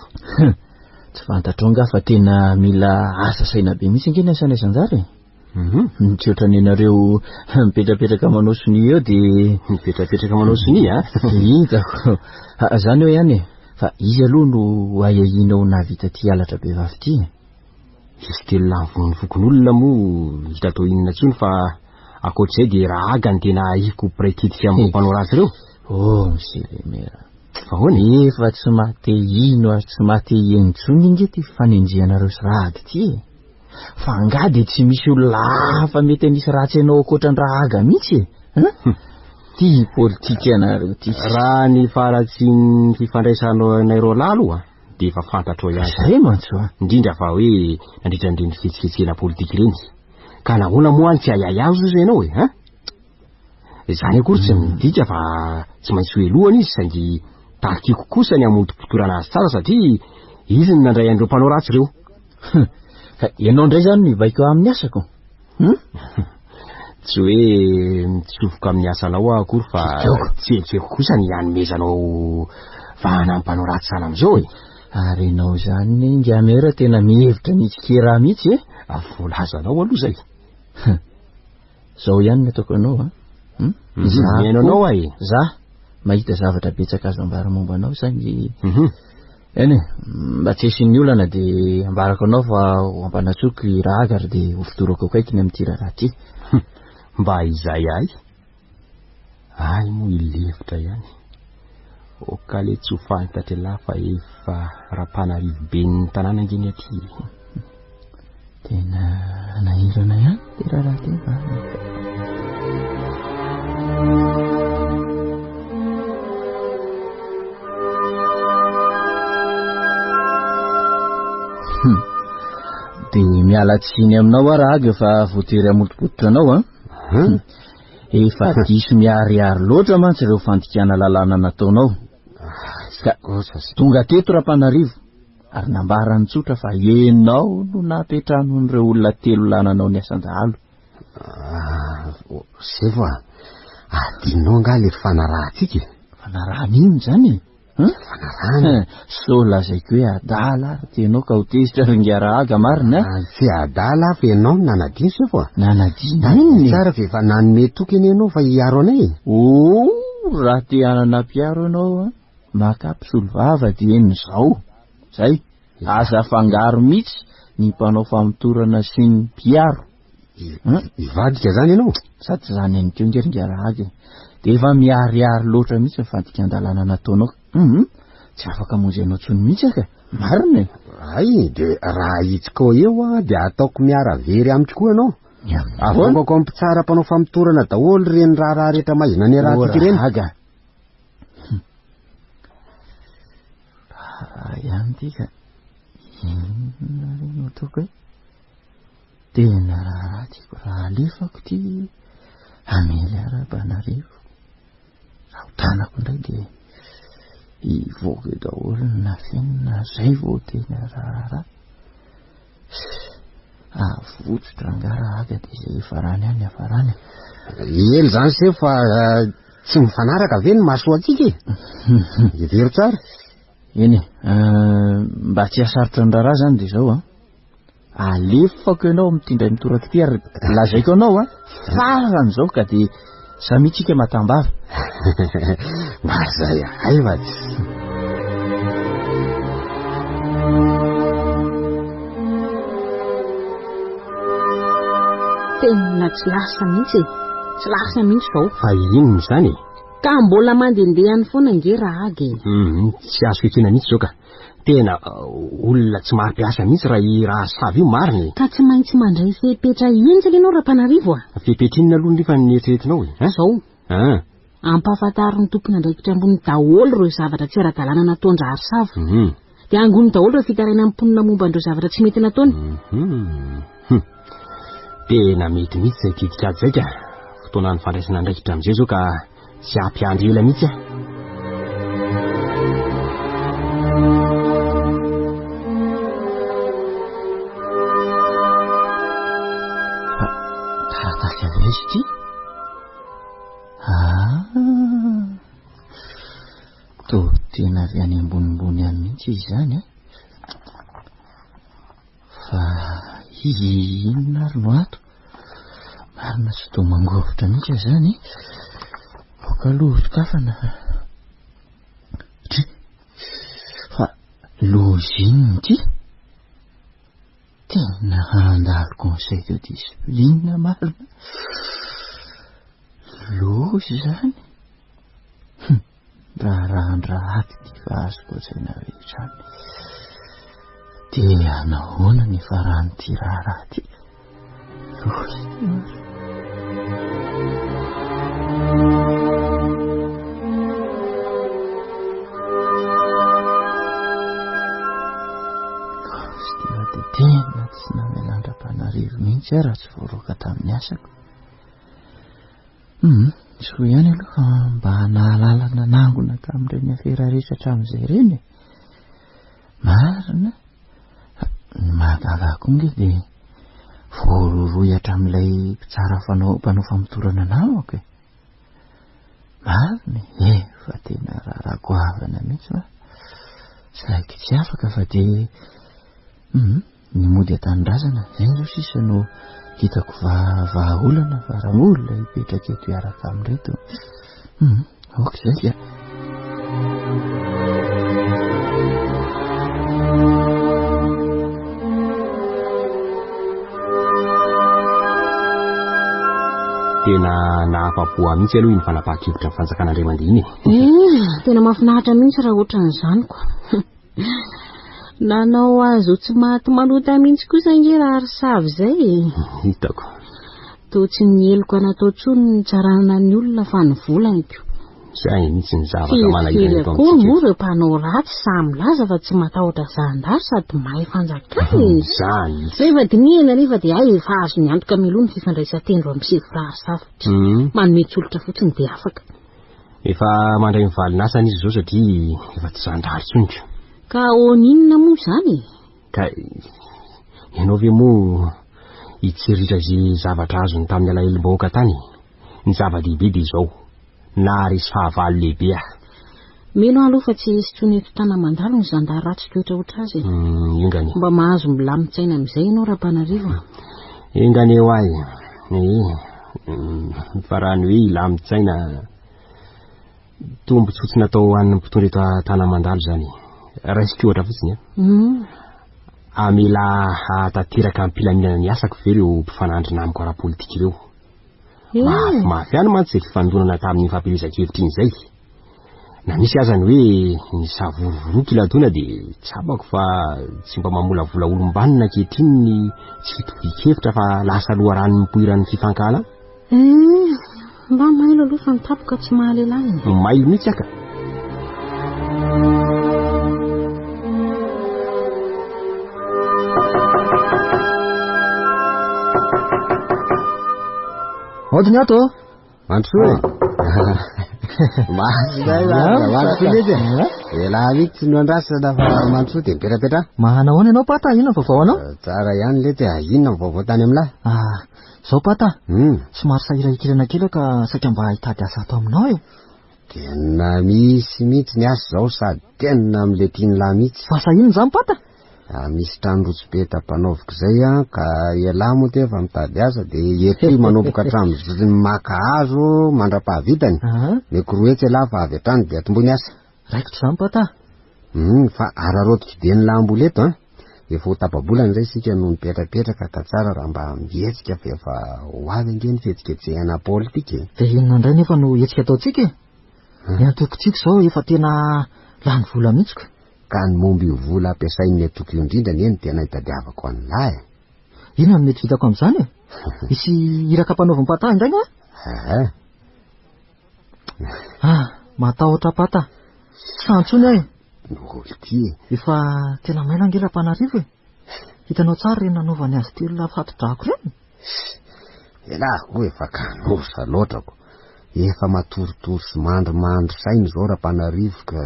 Tsy fantatrao angaha fa tena mila asa saina be mihitsy ange ny asanay zandary e. Mhm. Tsy ohatran'ny ianareo mipetrapetraka manao sonia eo dia... Mipetrapetraka manao sonia a? Hitako. Zany eo ihany e. Fa iza aloha no ahiahianao nahavita ity halatra bevava ity e? Izy telo lahy vonoin'ny fokonolona moa hita atao inona intsony fa ankoatr'izay dia Rahaga no tena ahiako ho mpiray tetika amin'ireo mpanao ratsy ireo. Oh, monsieur le maire. Fa ahoana e? Efa tsy maha te hino ary tsy maha te hihaino intsony ange ity fanenjehanareo sy Rahaga ity e. Fa angaha dia tsy misy olona hafa mety hanisy ratsy anao ankoatra an-dRahaga mihitsy e? Hein? Ty politikanareo ty. Raha ny faharatsian'ny fifandraisanay roalahy aloha dia efa fantatrao ihany. Zay mantsy a. Indrindra fa hoe nandritra an'ireny fihetsiketsehana politika ireny. Ka nahoana moa any tsy ahiahy azy ozy ianao e? Hein? Izany akory tsy midika fa tsy maintsy ho helohana izy saingy takiko kosa ny hamotopotorana azy tsara satria izy no nandray an'ireo mpanao ratsy ireo. Ka ianao indray izany no hibaiko ahy amin'ny asako? Hum? Tsy hoe mitsofoka amin'ny asanao aho akory fa tsy ekeko kosa ny hanomezanao vahana ny mpanao ratsy sahala amin'izao e. Ary ianao izany Ingamera tena mihevitra ny hitsikera ahy mihitsy e? Voalazanao aloha izay. Zao ihany ny ataoko anao a. Hmm? Mhm, Za mihaino anao aho e. Za mahita zavatra betsaka azo ambara momba anao saingy mhm. eny e, mba tsy hisian'ny olana dia ambarako anao fa ho ampanatsoko i Rahaga ary dia ho fodorako akaiky ny amin'ity raharaha ity. Mba izay ahy. Ahy moa hilefitra ihany. Oka le tsy ho fantatr'ialahy fa efa Rampanarivo ben'ny tanàna ange ny aty e. Tena nahirana ihany ty raharaha ty marina. Hmm. Dia miala tsiny aminao aho Rahaga efa voatery hamotopototra anao an. Hmm. Efa diso miharihary loatra mantsy ireo fandikana lalàna nataonao. Ka tonga teto Rampanarivo ary nambarany tsotra fa ianao no nampiantrano an'ireo olona telo lahy nanao ny asan-dahalo. Ah, Sefo a, adinonao angaha ilay fifanarahantsika e? Fanarahana inona izany e? Fanarahana? Sao lazaiko hoe adala ary ty ianao ka ho tezitra ry Ingahy Rahaga marina a? Ah, tsy adala aho fa ianao no nanadino Sefo a. Nanadino inona e? Tsara fa efa nanome toky anie ianao fa hiaro anay e. Oh, raha te hanana mpiaro ianao a, maka mpisolovava dieny izao. Zay, aza afangaro mihitsy ny mpanao famotorana sy ny mpiaro. Hivadika zany ianao? Sa tsy zany ihany koa nge ry Ingahy Rahaga e. Dia efa miharihary loatra mihitsy ny fandikan-dalàna nataonao. Hum, tsy afaka hamonjy anao intsony mihitsy aho ka. Marina e. Hay, dia raha ahitsiko eo aho dia ataoko miara-very amiko koa ianao. Ny amin'ny ahoana? Avoakako amin'ny mpitsara mpanao famotorana daholo ireny raharaha rehetra maizina niarahantsika ireny. O Rahaga. Raharaha ihany ity ka. Inona re no ataoko e? Tena raharaha tiako raha alefako ity hamely ahy Rabanarivo. Raha ho tanako indray dia hivoaka eo daholo ny nafenina zay vao tena raharaha. Avotsotra angaha Rahaga dia izay hiafarany any hiafarany. Ela izany se fa eh, tsy mifanaraka ve ny mahasoa antsika e? Hevero tsara. Eny e, eh, mba tsy hasarotra ny raharaha izany dia izao an. Alefako ianao amin'ity indray mitoraka ity ary lazaiko anao an, farany izao ka dia samia tsika matambava. Mba zay ahay fa tsy. Tena tsy lasa mihitsy e. Tsy lasa mihitsy izao. Fa inona izany e? Ka mbola mandehandeha any foana ange Rahaga e. Hum, tsy azoko ekena mihitsy izao ka. Tena olona tsy mari-piasa mihitsy raha i Rahasavy io marina e. Ka tsy maintsy mandray fepetra henjana ianao Rampanarivo a. Fepetra inona aloha nefa ny eritreretinao e? Izao. Ah. Ampahafantaro ny tompon'andraikitra ambony daholo ireo zavatra tsy ara-dalàna nataon-dRaharisava. Mhm. Dia angony daholo ireo fitarainan'ny mponina momba an'ireo zavatra tsy mety nataony. Mhm. Hum. Tena mety mihitsy izay tetikady izay ka. Fotoanan'ny fandraisana andraikitra amin'izay izao ka tsy hampiandry ela mihitsy aho. Fa taratasy avy aiza ity? Ah! Toa tena avy any ambonimbony any mihitsy izy izany an! Fa inona ary no ato? Marina tsy toa mangovitra mihitsy aho izany. Aoka aloha sokafana fa... Dry! Fa loza inona ity? Tena handalo conseil de discipline marina. Loza izany. Hum, raharahan-drahaky ity fa azoko an-tsaina rehetra any. Dia nahoana ny faran'ity raharaha ity? Loza ity marina. Dia tena tsy namelan-dRampanarivo mihitsy aho raha tsy voaroaka tamin'ny asako. Hum, soa ihany aloha fa mba nahalala nanangona tamin'ireny afera rehetra hatramin'izay ireny e. Marina. Ny mahagaga ahy koa nge dia voarohirohy hatramin'ilay mpitsara fanao mpanao famotorana namako e. Marina e, efa tena raharaha goavana mihitsy fa saiky tsy afaka fa dia hum, ny mody an-tanindrazana izay izao sisa no hitako vahaolana fa raha mbola hipetraka eto hiaraka amin'ireto hum, aoka izay ka. Tena nahafa-po ahy mihitsy aloha iny fanapahan-kevitra ny fanjakana indray mandeha iny e. Eh, tena mahafinaritra mihitsy raha ohatran'izany ko. Nanao azy ho tsy maty manota mihitsy kosa ange raha arisavy izay e. Hitako. Toa tsy ny heloka natao intsony ny nitsarana ny olona fa ny volany ko. Izay mihitsy ny zavatra manahirana eto akory amintsika moa eto. ireo mpanao ratsy sahy milaza fa tsy matahotra zandary sady mahay fanjakana e. Izany mihitsy. Rehefa dinihina anefa dia hay efa azony antoka mialoha ny fifandraisan-tendro amin'ny sefo Raharisavy. Manome tsolotra fotsiny dia afaka. Efa mandray ny valin'asany izy izao satria efa tsy zandary intsony ko. Ka ahoana inona moa izany e? Ka ianao ve moa hitsiritra izay zavatra azony tamin'ny alahelom-bahoaka tany e? Ny zava-dehibe dia izao, naharesy fahavalo lehibe aho. Mino aho aloha fa tsy hisy intsony eto Tanamandalo ny zandary ratsy toetra ohatr'azy e. Enga anie. Mba mahazo milamin-tsaina amin'izay ianao Rampanarivo a. Enga anie ho ahy e. Fa raha ny hoe hilamin-tsaina, tombontsoa tsy natao ho an'ny mpitondra eto Tanamandalo izany e. Raisiko ohatra fotsiny a. Hamela hahatanteraka am-pilaminana ny asako ve ireo mpifanandrina amiko ara-politika ireo? Mafimafy ihany mantsy izay fifandonana tamin'iny fampielezan-kevitra iny izay. Na misy aza ny hoe nisavorovoroka i Ladona dia tsapako fa tsy mba mamolavola olom-banona ankehitriny ny tsy fitovian-kevitra fa lasa loharano nipoiran'ny fifankahalana. Eh, mba mailo aloha fa ny tapoka tsy mahalehilahy e. Mailo mihitsy aka. Aoty ny ato. Mandrosoa e. Masina mandrosoa letsy e. Ela mihitsy no andrasana fa mandrosoa dia mipetrapetraha. Manao ahoana ianao Pata? Inona ny vaovao anao? Tsara ihany letsy e. Inona ny vaovao tany amin'lahy? Ah, izao Pata. Somary sahirahikirana kely aho ka saika mba hitady asa ato aminao e. Tena misy mihitsy ny asa izao sady tena amin'ilay tian'lahy mihitsy. Asa inona izany Pata? Ah, misy trano rotsopeta ampanaoviko izay an, ka ialahy moa ty efa mitady asa dia eto manomboka hatramin'ny maka hazo mandra-pahavitany. Meko 200 ialahy fa avy hatrany dia atomboy ny asa. Raikitra izany Pata. Fa araraotiko be ny lambola eto an. Efa ho tapa-bolana izay isika no nipetrapetraka ka tsara raha mba mihetsika fa efa ho avy ange ny fihetsiketsehana politika e. Dia inona indray nefa no hetsika ataontsika e? Ny antokontsika izao efa tena lany vola mihitsy ka. Ka ny momba io vola ampiasain'ny antoko io indrindra anie no tena itadiavako an'lah e. Inona no mety vitako amin'izany e? Hisy iraka ampanaovin'i Pata indray nga? Aha. Ah, matahotra Pata. Tsy sahy intsony aho e. Noho ity e. Efa tena maina ange Rapanarivo e. Hitanao tsara ireny nanaovany azy telo lahy fato-drako ireny? Elah koa efa kanosa loatra ko. Efa matoritory sy mandrimandry saina izao Rapanarivo ka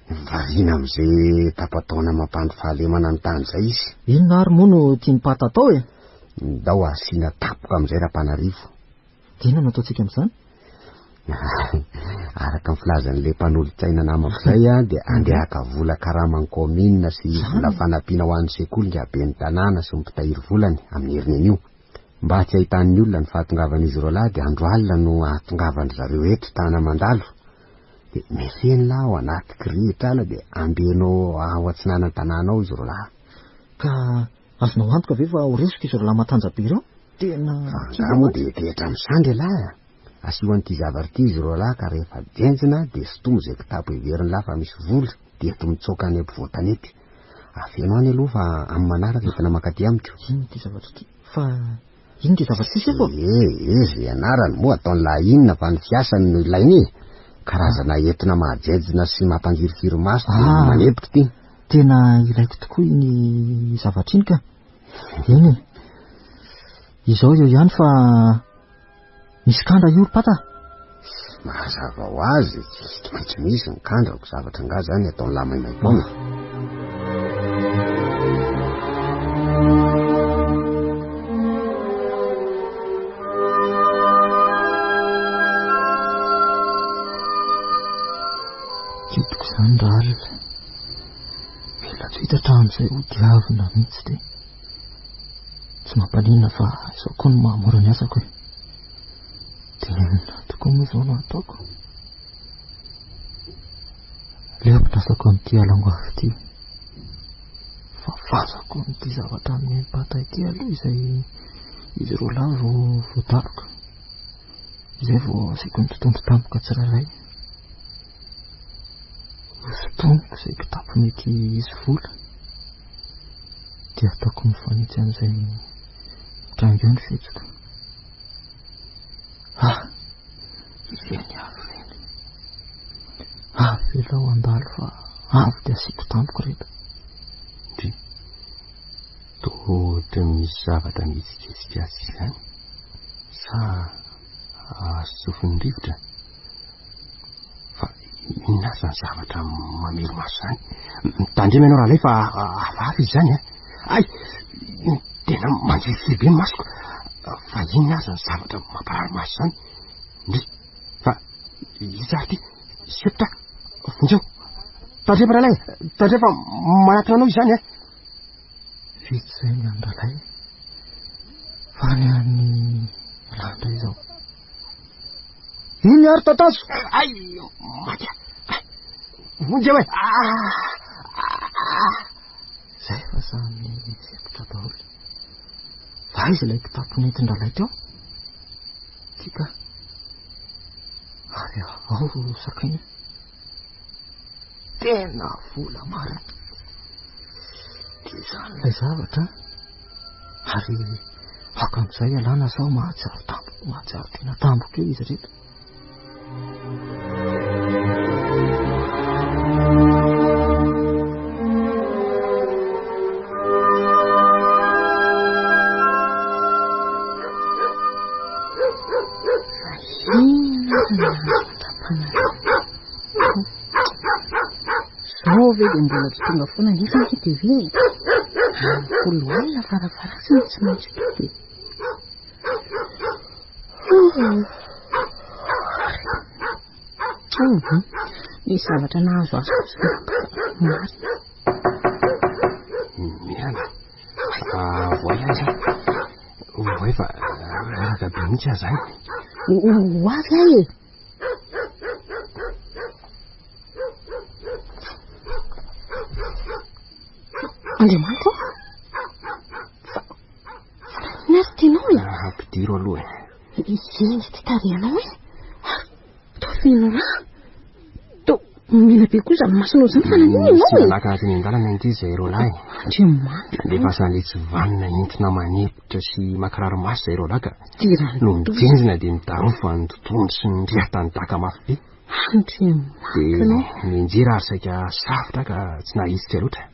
variana amin'izay tapa-taona mampandry fahalemana ny tany izay izy. Inona ary moa no tian'i Pata atao e? Ndao asiana tapoka amin'izay Rapanarivo. Dia inona no ataontsika amin'izany? Araka ny filazan'ilay mpanolotsaina namako izay dia andeha haka vola karaman'ny kaominina sy vola fanampiana ho an'ny sekoly ny ben'ny tanàna sy ny mpitahiry volany amin'ny heriny anio. Mba tsy hahitan'ny olona ny fahatongavan'izy roalahy dia andro alina no ahatongavan-dry zareo eto tana mandalo. Dia mefeno lahy ao anaty kirihitra ala dia ambeno ao atsinanan-tanàna ao izy roalahy. Ka azonao antoka ve fa ho resiko izy roalahy matanjabe ireo? Tena Fa angaha moa dia hetehitra amin'ny sandry ialahy a? Asio an'ity zavatra ity izy roalahy ka rehefa jenjina dia sintomy izay kitapo heverin'lah fa misy vola dia ento mitsoaka any ampovoan-tanety. Afeno any aloha fa amin'ny manaraka entina mankaty amiko. Inona ity zavatra ity? Fa inona ity zavatra ity sefo? Eh, eh, izay anarany moa ataon'lah inona fa ny fiasany no ilaina e. Karazana entona mahajejina sy mampangirifiry maso dia ah. manepotra ity. Tena ilaiko tokoa iny zavatra iny ka. Eny e. Izao eo ihany fa Misy kandra io ry pata? Mazava ho azy, tsy maintsy misy ny kandra, ko zavatra angaha zany ataon'lah maimaim-poana. Kitiko izany ralina. Mila tsy hita hatramin'izay ho diavina mihitsy dia. Tsy mampaninona fa izao koa no mahamora ny asako e. Dia inona tokoa moa izao no ataoko? Aleoko ny asako amin'ity alangoavy ity. Fafazako amin'ity zavatra amin'ny pata ity aloha izay izy roa lahy vao voadaroka. Izay vao asiako ny totohondry tampoka tsirairay. Hosintomiko izay kitapo mety hisy vola. Dia ataoko mifanitsy amin'izay mitranga eo ny fihetsiko. Ah! Ireny avy ireny. Avelao handalo fa avy dia asiako tampoka ireto. Ndry. Toa ohatran'ny misy zavatra mihetsiketsika atsy izany. Sa azo tsofin'ny rivotra? Fa inona ary izany zavatra mamely maso izany? Mitandrema ianao rahalahy fa hafahafa izy izany a! Hay! Tena mangirifiry be ny masoko. Fa inona ary izany zavatra mamparary maso izany? Ndry! Fa iza ary ity? Sempotra! Vonjeo! Tandrema rahalahy! Tandrema fa manatona anao izy izany a! Vitsy izay ny an'i Ralay fa ny an'i Randra izao. Iny ary tatazo! Ay, maty aho! Vonjeo e! Izay fa samy sempotra daholo. Fa aiza ilay kitapo nentin-dRalay teo? Ty ka. Ary ao sakay. Tena vola marina. Dia izany ilay zavatra ary haka amin'izay ialana sao mahatsiaro tampoka, mahatsiaro tena tampoka eo izy ireto. Zao ve dia mbola tsy tonga foana nefa ange dia hoe amin'ny folo alina farafaharatsiny tsy maintsy tonga e. Misy zavatra nahazo azy kosa marina. Tongava fa reraka be mihitsy aho izany. Ho avy aho e. Andriamanitra ô! Fa fa naninona ary tianao e? Ampidiro aloha e. Eny ity tarehinao e. Ary toa feno rà. Toa mena be koa izany masonao izany fa naninona ianao e? Nisy nalaka teny an-dalana ange izay roalahy. Andriamanitra. Nandefa an'ilay tsy vanona entina manepotra sy mankiraro maso izay roalahy ka. Tirany. No mijenjina dia nidarofa ny totohondry sy ny riata nidaka mafy be. Andriamanitra. Dia nianjera ary saika safotra ka tsy nahetsika loatra.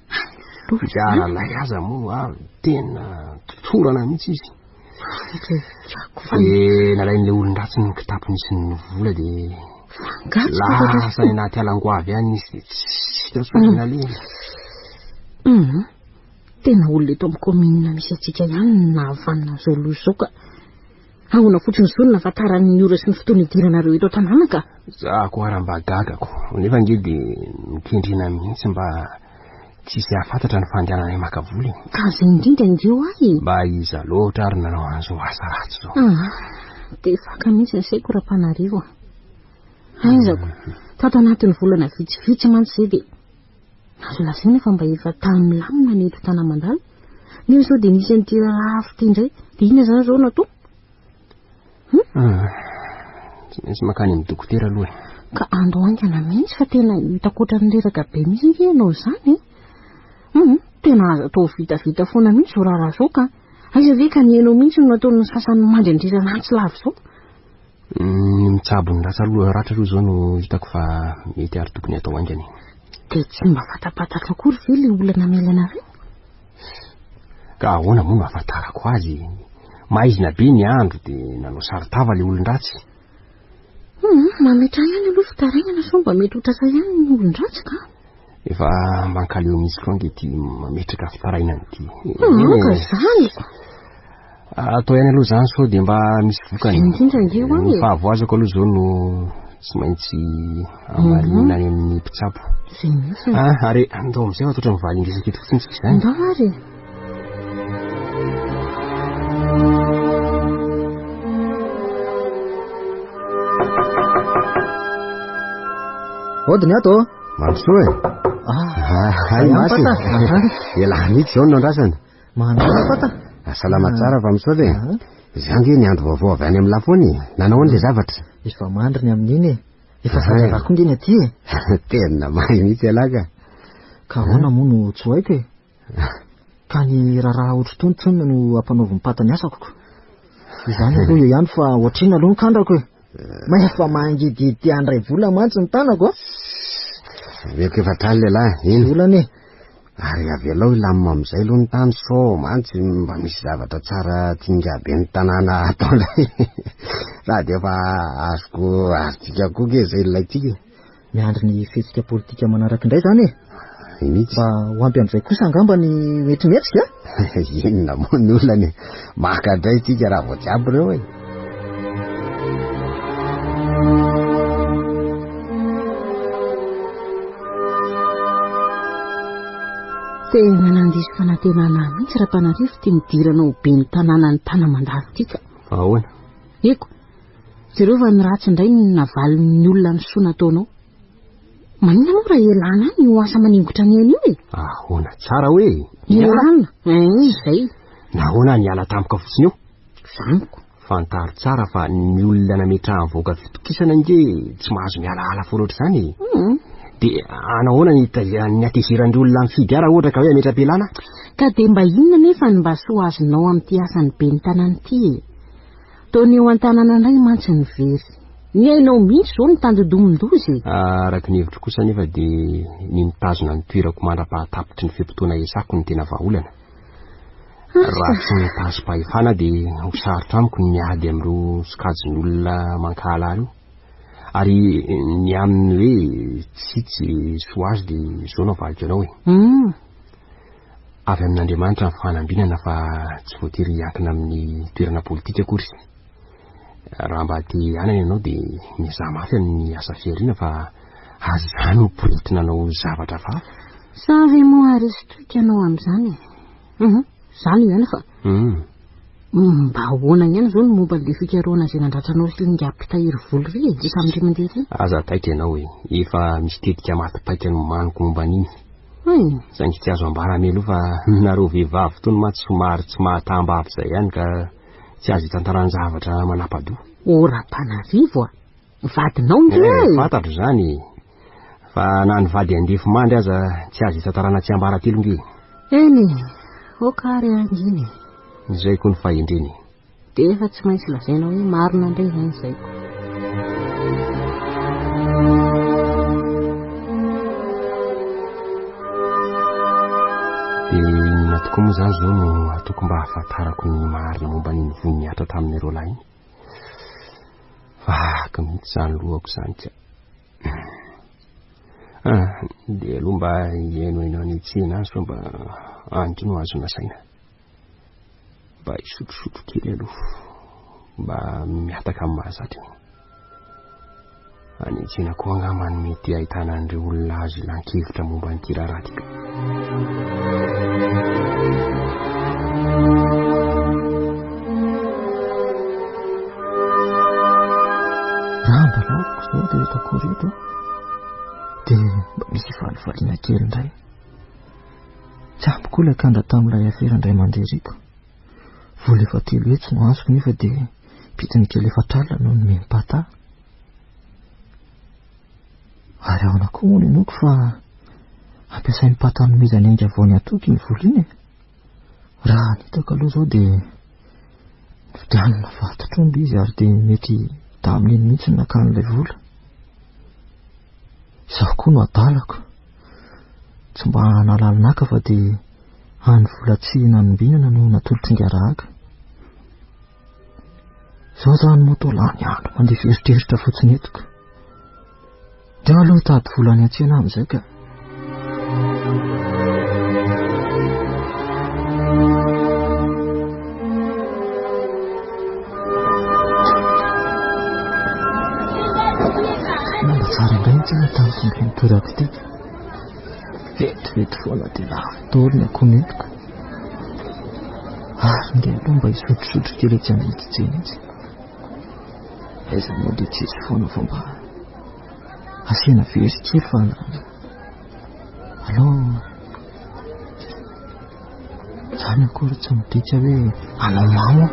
Dia aza moa tena totorana mihitsy izy. Dia nalain'ilay olon-dratsy ny kitapo nisy ny vola dia lasa any anaty alangoavy any izy dia tsy hita intsony ny nalehany. Tena olona eto amin'ny kaominina misy antsika ihany no nahavanona an'izao loza izao ka. Ahoana fotsiny izao no nahafantarany ny ora sy ny fotoana hidiranareo eto an-tanàna ka? Za koa ary mba gagako. Nefa ange dia nokendrena mihitsy mba tsy hisy hahafantatra ny fandehananay maka vola e. Ka izay indrindra ange ho ahy e. Mba iza loatra ary nanao an'izao asa ratsy izao? Ah, dia faka mihitsy ny saiko Rampanarivo a. Aizako, tato anatin'ny volana vitsivitsy mantsy izay dia Azo lazaina fa mba efa tany milamina ny eto Tanamandala. Nefa izao dia nisy an'ity raharaha hafa ity indray. Dia inona izany izao no atao? Hum? Ah, tsy maintsy mankany amin'ny dokotera aloha e. Ka andro haingana mihitsy fa tena hitako ohatran'ny reraka be mihitsy ange ianao izany e. Hum, tena aza atao vitavita foana mihitsy izao raharaha izao ka. Aiza ve ka ny hainao mihitsy no nataon'ny sasany mandry andrirana antsy lava izao. Ny mitsabo ny ratra aloha ratra aloha izao no hitako fa mety ary tokony atao haingana e. Dia tsy mba fantampantatra akory ve ilay olona namely anareo? Ka ahoana moa no ahafantarako azy? Maizina be ny andro dia nanao saron-tava ilay olon-dratsy. Hum, mametraha ihany aloha fitarainana sao mba mety ho tratra ihany ny olon-dratsy ka. Efa mankaleo mihitsy koa ange ity mametraka fitarainana ity. Aoka izany. Atao ihany aloha izany sao dia mba misy vokany. Indrindra ange ho Ny fahavoazako aloha izao no tsy maintsy amarinina any amin'ny mpitsabo. Izay mihitsy. Ah, ary andao amin'izay fa totra mivaly indresaka eto fotsiny isika izany. Andao ary. Ody ny ato. Mandrosoa e. Ah, hay masy. Elah mihitsy izao no andrasana. Manana pata. Ah, salama tsara fa misaotra e. Za nge ny andro vaovao avy any amin'ny lafony. Nanao an'ilay zavatra. Efa mandry ny amin'iny e. Efa zazalahy koa nge ny aty e. Tena mahay mihitsy ialahy ka. Ka ahoana moa no tsy ho haiko e. Ka ny raharaha ohatr'itony tsony no ampanaovin'ny pata ny asako ko. Izany aloha eo ihany fa ohatr'inona aloha ny kandrako e. May efa mangidihidy te handray vola mantsy ny tanako a. Omeko efa hatrany lehilahy, iny. Volana e. Ary avelao hilamina amin'izay aloha ny tany sao mantsy mba misy zavatra tsara tian'ingahy ben'ny tanàna atao indray. Sady efa azoko azontsika koa nge izay ilaintsika e. Miandry ny fihetsika politika manaraka indray izany e. Mihitsy. Mba ho ampy amin'izay kosa angamba ny mety mihetsika a. Inona moa ny olana e. Maka indray isika raha vao tsy ampy ireo e. Tena nandiso fanantenana ahy mihitsy Rampanarivo ity nidirana ho ben'ny tanànan'ny Tanamandalo ity ka. Ahoana? Eko, Jereo fa ny ratsy indray no navalin'ny olona ny soa nataonao. Maninona moa raha ialana any io asa maningotra ny aina io e? Ahoana tsara hoe? Ialana, eh, izay. Nahoana niala tampoka fotsiny eo? Zaniko. Fantaro tsara fa ny olona nametrahan'ny vahoaka fitokisana ange tsy mahazo mialaala foana ohatr'izany e. Dia anahoana ny ny hatezeran'ny olona mifidy ahy raha ohatra ka hoe hametra-pialana? Ka dia mba inona anefa no mba soa azonao amin'ity asan'ny ben'ny tanàna ity e? Toa ny eo an-tanàna indray mantsy no very. Ny ainao mihitsy izao no tandindomin-doza e! Araka ny hevitro kosa anefa dia ny mitazona ny toerako mandra-pahatapitry ny fe-potoana iasako no tena vahaolana. Raha tsy mitazom-pahefana dia ho sarotra amiko ny miady amin'ireo sokajin'olona mankahala ahy ireo. Ary ny amin'ny hoe tsitsy soa azy dia izao no avaliko anao e. Avy amin'Andriamanitra ny fanambinana fa tsy voatery hiankina amin'ny toerana politika akory. Raha mba te hanana ianao dia miezaha mafy amin'ny asa fihariana fa aza izany ho poretina hanao zavatra hafahafa. Sa ve moa harisy toky ianao amin'izany e? Hum, izany ihany fa. Hum. Mba ahoana ihany izao ny momba an'ilay fikarohana izay nandratra anao sy ilay ingahy mpitahiry vola iry e, tamin'indray mandeha ity? Aza taitra ianao e, efa misy tetika maty paika nomaniko momba an'iny. Hay! Saingy tsy azo ambara mialoha fa nareo vehivavy tony mantsy somary tsy mahatambavy izay ihany ka tsy azo itantaran-javatra manapa-doha. O Rapanarivo a! Vadinao nge e! Fantatro izany e! Fa na ny vady andefimandry aza tsy azo itantarana tsiambaratelo nge. Eny e, ok ary angina e. Izay koa ny fahendrena e. Dia efa tsy maintsy lazaina hoe marina indray izany izay ko. Dia inona tokoa moa izany izao no ataoko mba hahafantarako ny marina momba an'iny vono nihatra tamin'ireo lahy iny? Vaky mihitsy izany lohako izany ka. Ah, dia aloha mba hihainohaino any an-tsena any sao mba any koa no azona saina. Mba hisotrosotro kely aloha. Mba mihataka amin'ny mahazatra. Any an-tsena koa angamba no mety ahitana an'ireo olona azo ilan-kevitra momba an'ity raharaha ity. Raha mba laviko izao dia ireto akoho ireto dia mba misy falifaliana kely indray. Tsy ampy koa ilay kandra tamin'ilay afera indray mandeha riko. Vola efa 300 no azoko nefa dia pitiny kely efatr'alina no nomeny pata. Ary ahoana koa moa no inoako fa ampiasain'ny pata hanomezany ainga vao ny hatoky iny vola iny e? Raha ny hitako aloha izao dia novidianina vatotr'omby izy ary dia mety tamin'iny mihitsy no nakany ilay vola. Izaho koa no adalako. Tsy mba nahalala naka fa dia hany vola tsy nanombinana no natolotr'ingarahaka. Izao izany moa toa lany andro mandefa eritreritra fotsiny eto ka. Dia aloha hitady vola any an-tsena amin'izay ka. Mba tsara indray ny tsena tamin'ity indray nitorako ity. Vetivety foana dia lafo daholo ny akoho nentiko. Ary ndeha aloha mba hisotrosotro kely etsy amin'itsy tsena itsy. Aiza moa dia tsisy foana fa mba asiana very kely fa aleo izany akory tsy midika hoe hanao mamo aho.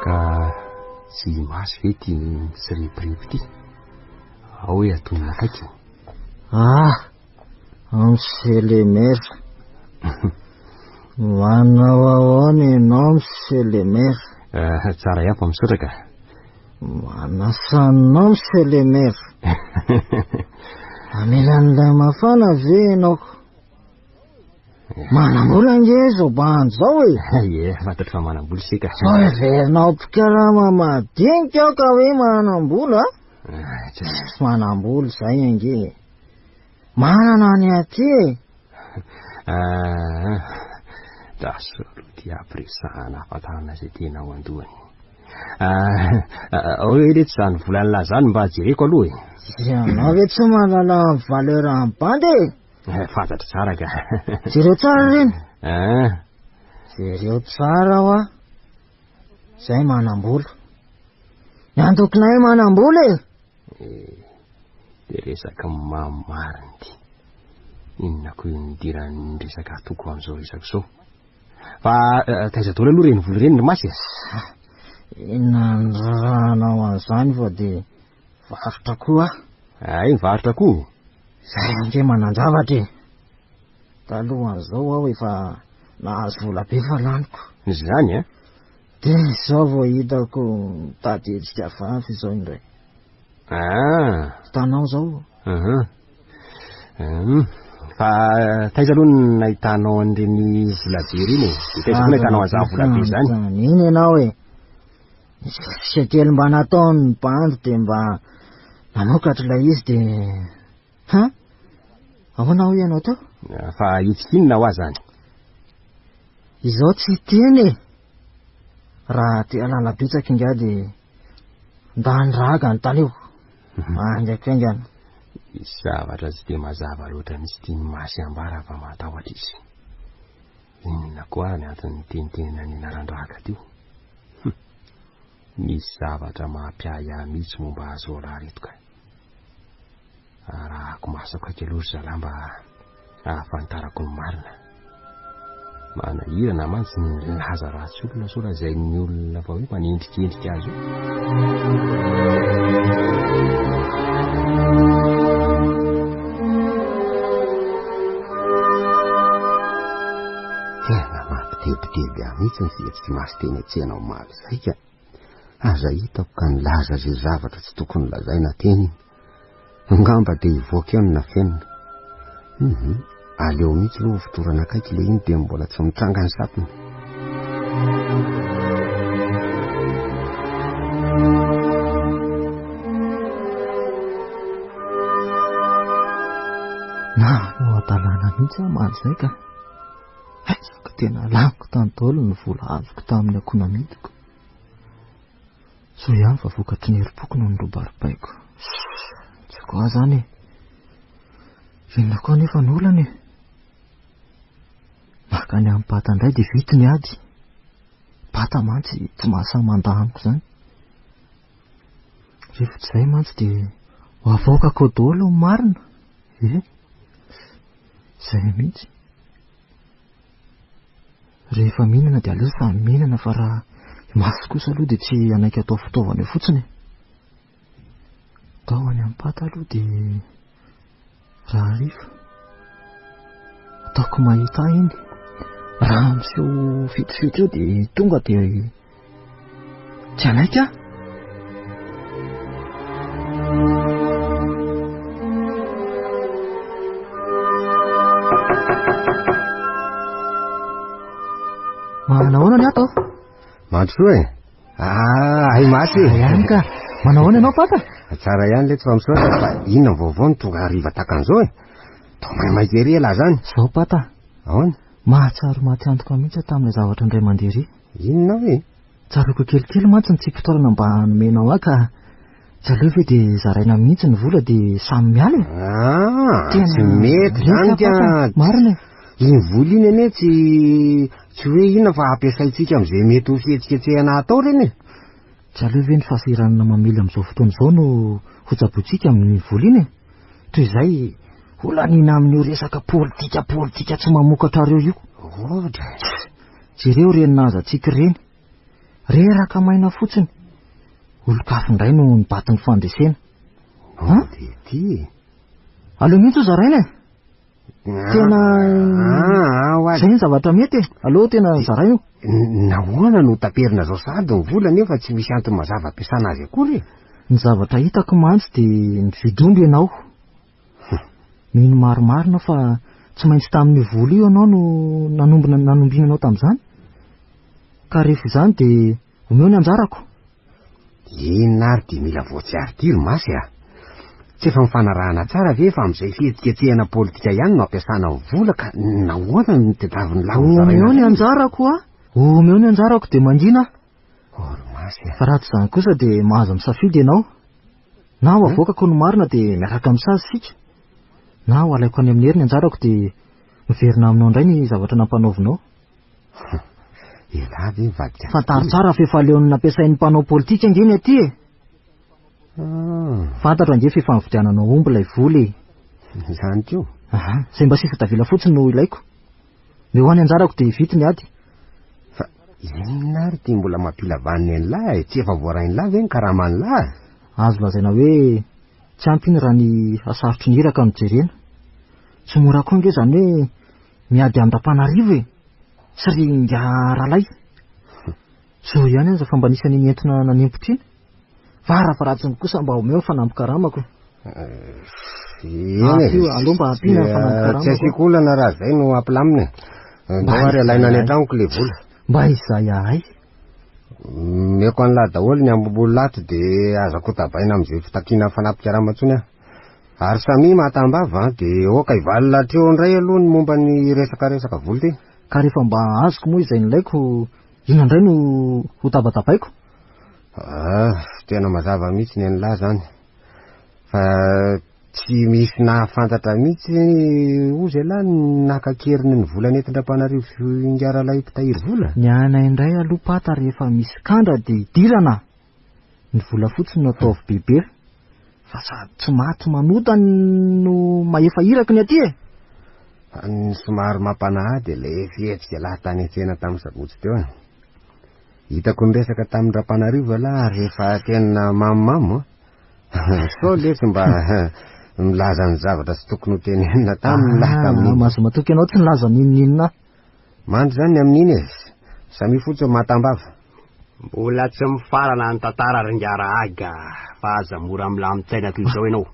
Ka tsy masy ve ity mitsireporepy ity? Ao hoe atonina akaiky. Ah, monsieur le maire. Manao ahoana ianao monsieur le maire? Eh, tsara ihany fa misaotra ka. Manasa anao monsieur le maire. Hamela an'ilay mafana ve ianao? Manambola ange izao bandy izao e. Ie, fantatro fa manambola isika. Sao heverinao mpikarama madinika aho ka hoe manambola? Ah, Tsy manambola izay ange e. Manana ny aty e. Ah, Daso aloha ty ampiresahana ahafantarana izay tena ao an-dohany. Ah, hoe letsy izany volan'lah izany mba jereko aloha e. Ianao ve tsy mahalala ny valeur an'ny bandy e? Eh, fantatro tsara ka. Jereo tsara ireny. Ah. Jereo tsara hoa. Zay manambola. Ny antokonay manambola e. Eh, de resaka mamarina ity. Inona koa io nidiran'ny resaka atoko amin'izao resaka izao. Fa eh, taiza daholo aloha ireny vola ireny ry Masy e? Inona ny rahanao an'izany fa dia varotra koa aho. Ay, mivarotra koa. Zay ange manan-javatra e. Talohan'izao aho efa nahazo vola be fa laniko. Izany a? Dia izao vao hitako mitady hetsika vavy izao indray. Ah. Hitanao izao. Aha. Hum. Fa taiza aloha no nahitanao an'ireny vola be ireny e? Dia taiza koa nahitanao an'izany vola be izany? Iny ianao e. Nisy kely mba nataon'ny bandy dia mba nanokatra ilay izy dia... Ha? Ahoana hoy ianao teo? Fa hetsika inona hoa izany? Izao tsy hiteny e! Raha te halala betsaka ingahy dia... Ndany raga ny tany eo. Haingankaingana. Misy zavatra tsy dia mazava loatra mihitsy tian'i Masy ambara fa matahotra izy. Inona koa ary ny antony nitenitenana ny anaran-dRaga teo? Hum. Misy zavatra mampiahiahy mihitsy momba azy roalahy ireto ka. Arahako maso akaiky aloha ry zalahy mba hahafantarako ny marina. Manahirana mantsy ny milaza ratsy olona sao lazain'ny olona fa hoe manendrikendrika azy io. Tena mampitebiteby ahy mihitsy ny fihetsik'i Masy teny an-tsena omaly izay ka. Aza hitako ka nilaza izay zavatra tsy tokony lazaina teny iny. Angamba dia hivoaka eo ny nafenina. Hum, aleo mihitsy aloha hofotorana akaiky ilay iny dia mbola tsy mitranga ny sapiny. Nanao hadalana mihitsy aho omaly izay ka. Aiza ka tena laniko tany daholo ny vola azoko tamin'ny akoho namidiko. Soa ihany fa vokatry ny herim-poko no nirobarobaiko. Tsy ko ahy izany e. Inona koa anefa ny olana e? Maka ny amin'ny Bata indray dia vita ny ady. Bata mantsy tsy mahasahy mandà amiko izany. Rehefa tsy izay mantsy dia ho avoakako ao daholo ny marina. E? Izay mihitsy. Rehefa mihinana dia aleo samy mihinana fa raha i Masy kosa aloha dia tsy hanaiky atao fitaovana eo fotsiny e. Tao any am-pata aloha dia rahariva. Ataoko mahita ahy iny. Raha miseho fetsifetsy eo dia tonga dia Tsy hanaiky aho. Manahoana ny ato? Mandrosoa e. Ah, hay maty e. Ihany ka. Manahoana ianao papa? Tsara ihany letsy fa misaotra fa inona ny vaovao no tonga hariva tahaka an'izao e? Toa maimaika ery ialahy izany. Izao papa. Ahoana? Mahatsiaro maty antoka mihitsy aho tamin'ilay zavatra indray mandeha ery. Inona hoe? Tsaroako kelikely mantsy ny tsipitaolana mba nomenao ahy ka tsy aleo ve dia zaraina mihitsy ny vola dia samy miala e? Ah, tsy mety izany ka. Marina e. Iny vola iny anie tsy tsy hoe inona fa ampiasaintsika amin'izay mety ho fihetsiketsehana atao ireny e. Tsy aleo ve ny fahasahiranana mamely amin'izao fotoana izao no hotsabointsika amin'iny vola iny e? Toy izay holaniana amin'io resaka politika politika tsy mamokatra reo io. Ohatra. Jereo ireny nahazo antsika ireny. Reraka maina fotsiny. Olon-kafa indray no nibaty ny fandresena. Han? Dia ity e. Aleo mihitsy ho zaraina e. Tena ah, izay ny zavatra mety e. Aleo tena zaraina io. Nahoana no taperina zao sahady ny vola nefa tsy misy antony mazava ampiasana azy akory e? Ny zavatra hitako mantsy dia nividy omby ianao. Mino marimarina aho fa tsy maintsy tamin'io vola io ianao no nanombina nanombina anao tamin'izany. Ka rehefa izany dia omeo ny anjarako. Inona ary ity mila voatsiary ity ry Masy a? Tsy efa nifanarahana tsara ve fa amin'izay fihetsiketsehana politika ihany no ampiasana ny vola ka nahoana no tadiavin'ny lahy ho zaraina Omeo ny anjarako a! Omeo ny anjarako dia mangina aho. Oh ry Masy a! Fa raha tsy izany kosa dia mahazo misafidy ianao. Na ho avoakako ny marina dia miaraka misazy isika, na ho alaiko any amin'ny hery ny anjarako dia miverina aminao indray ny zavatra nampanaovinao. Elah ve mivadika Fantaro tsara fa efa aleon'ny nampiasain'ny mpanao politika ange ny aty e! Ah. Fantatro ange fa efa nividiananao omby ilay vola e! Izany koa? Aha, izay mba sisa tavela fotsiny no ilaiko. Meo any anjarako dia vita ny ady. Fa inona ary ity mbola mampila vaniny an'lah e? Tsy efa voarain'lah ve ny karaman'lah? Azo lazaina hoe tsy ampy iny raha ny hasarotry ny iraka no jerena. Tsy mora koa ange izany hoe miady amin-dRampanarivo e! Sy ry ingahy Ralay. Zo ihany aza fa mba nisy an'iny entona nanempotra iny. Varafaratsiny kosa mba omeo ny fanampin-karamako. Eny e. Ampio, aleo mba ampiana ny fanampin-karamako. Tsy asiako olana raha izay no ampilamina e. Ndao ary alaina any an-tranoko ilay vola. Mba izay ahay. Omeko an'lah daholo ny ambom-bola ato dia aza kotabaina amin'izay fitakiana fanampin-karama intsony aho. Ary samia mahatambava an, dia ok hivalona hatreo indray aloha ny momba ny resaka resaka vola ity. Ka rehefa mba azoko moa izay nilaiko, inona indray no ho tabatabaiko? Ah, tena mazava mihitsy ny an'lah zany. Fa tsy misy nahafantatra mihitsy ozy ialahy ny naka an-keriny ny vola nentin-dRampanarivo sy Ingaralahy mpitahiry vola? Ny anay indray aloha Pata rehefa misy kandra dia idirana. Ny vola fotsiny no ataovy bebe fa sady tsy maty manota no mahefa iraky ny aty e! Ny somary mampanahy dia ilay fihetsika lahy tany an-tsena tamin'ny sabotsy teo e. Hitako niresaka tamin-dRampanarivo ialahy ary efa tena mamomamo an! Sao letsy mba milaza ny zavatra tsy tokony ho tenenina taminy lahy tamin'iny. Ah, mahazo matoky ianao tsy nilaza n'inon'inona aho. Mandry izany ny amin'iny e! Samia fotsiny mahatam-bava. Mbola tsy mifarana ny tantara ry ingahy Rahaga fa aza mora milamin-tsaina toy izao ianao.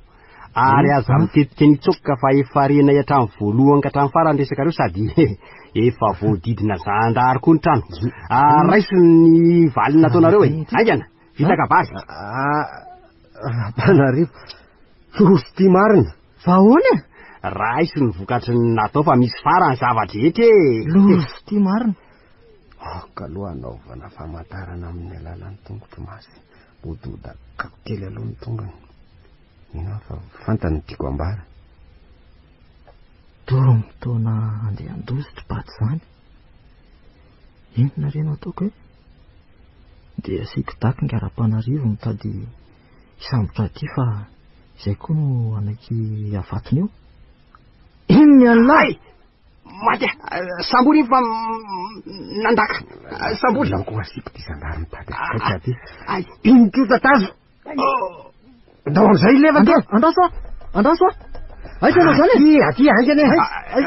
Ary aza mitetika ny hitsoka fa efa renay hatramin'ny voalohany ka hatramin'ny farany resakareo sady efa voadidina zandary koa ny trano. Ah, raiso ny valiny nataonareo e. Haingana, vita kabary. Ah, Rapanarivo, loza ity marina. Fa ahoana e? Raiso ny vokatry ny natao fa misy farany zava-drehetra e. Loza ity marina. Aoka aloha hanaovana famantarana amin'ny alalan'ny tongotro masy. Mody kely aloha ny tongony. Mino aho fa fantany ny tiako ambara. Toa mitaona handeha handositra paty izany. Inona re no ataoko e? Dia asiako daky ny Rapanarivo mitady hisambotra aty fa izay koa no hanaiky havatony eo. Inona ny an'lahy? Maty ah! Sambory iny fa nandaka. Sambory. Lanko asiako ty zandary mitady akaiky aty. Iny koa tatazo. Ndao amizay lefa ty. Andraso ah! Andraso ah! Aiza ianao zany e? Aty, aty haingana e.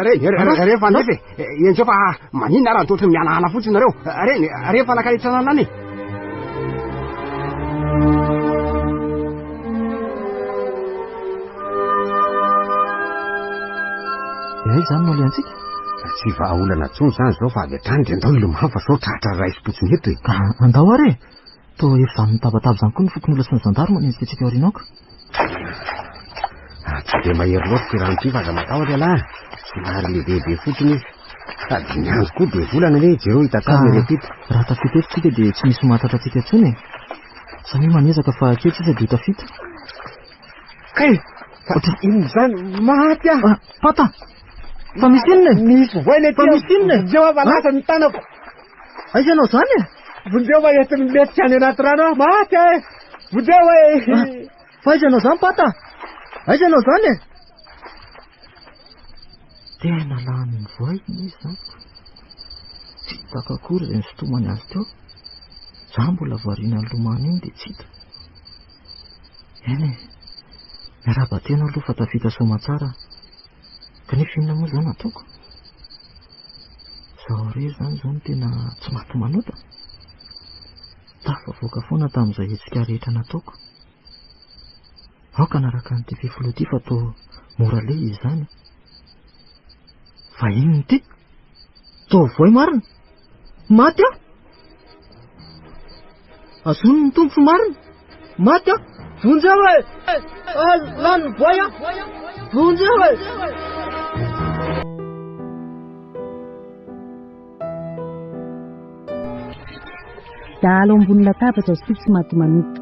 Reny, rehefa nefa e. Enjeo fa maninona raha toa mihanahana fotsiny nareo. Reny, rehefa nakany an-tranana any e. Dia aiza izany no alehantsika? Tsy vahaolana intsony izany izao fa avy hatrany dia andao hilomano fa sao tratra raisim-potsiny eto e. Ka andao ary e! Toa efa izany mitabataba izany koa ny fokonolona sy ny zandary manenjika antsika aoriana ao ka. Ah, tsy dia mahery loatra ity rano ity fa aza matahotra ialahy. Somary lehibebe fotsiny izy. Sady ny andro koa be volana anie, jereo hita tsara ny ery Raha tafita eto tsika dia tsy misy mahatratra antsika intsony e. Samia manezaka fa kely sisa dia ho tafita. Kay! Fa inona izany? Maty aho! Ah, Pata! Fa misy inona e? Misy voay le Fa misy inona e? Vonjeo aho fa lasa ny tanako. Aiza ianao izany e? Vonjeo fa entiny milentika any anaty rano aho. Maty aho e! Vonjeo e! Ah, fa aiza ianao izany Pata? Aiza ianao izany e? Tena lanin'ny voay izy izany. Tsy hitako akory izay nisintomany azy teo. Za mbola voariana nilomano iny dia tsy hita. Eny e, miarahaba tena aloha fa tafita soamantsara aho. Kanefa inona moa izao no ataoko? Izaho irery izany izao no tena tsy maty manota. Tafavoaka foana tamin'izay hetsika rehetra nataoko. Aoka hanaraka an'ity fefiloha ity fa toa mora aleha izy izany. Fa inona ity? Toa voay marina? Maty aho! Azony ny tompo marina! Maty aho! Vonjeo e! Lany voay aho! Vonjeo e! Dahalo ambony latabatra sy tsy maty manota.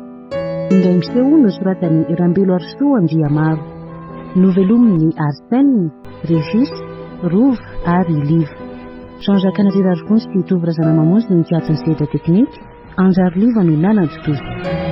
Indray miseho nosoratan'i Rambeloarisoa Andriamaro. Novelomin'i Arsène, Régis, Rova ary Liva. Jean Jacques Narivarivony sy Tovo Razanamamonjy no nikatso ny sehatra teknika, Anjary Liva no nanatontosa.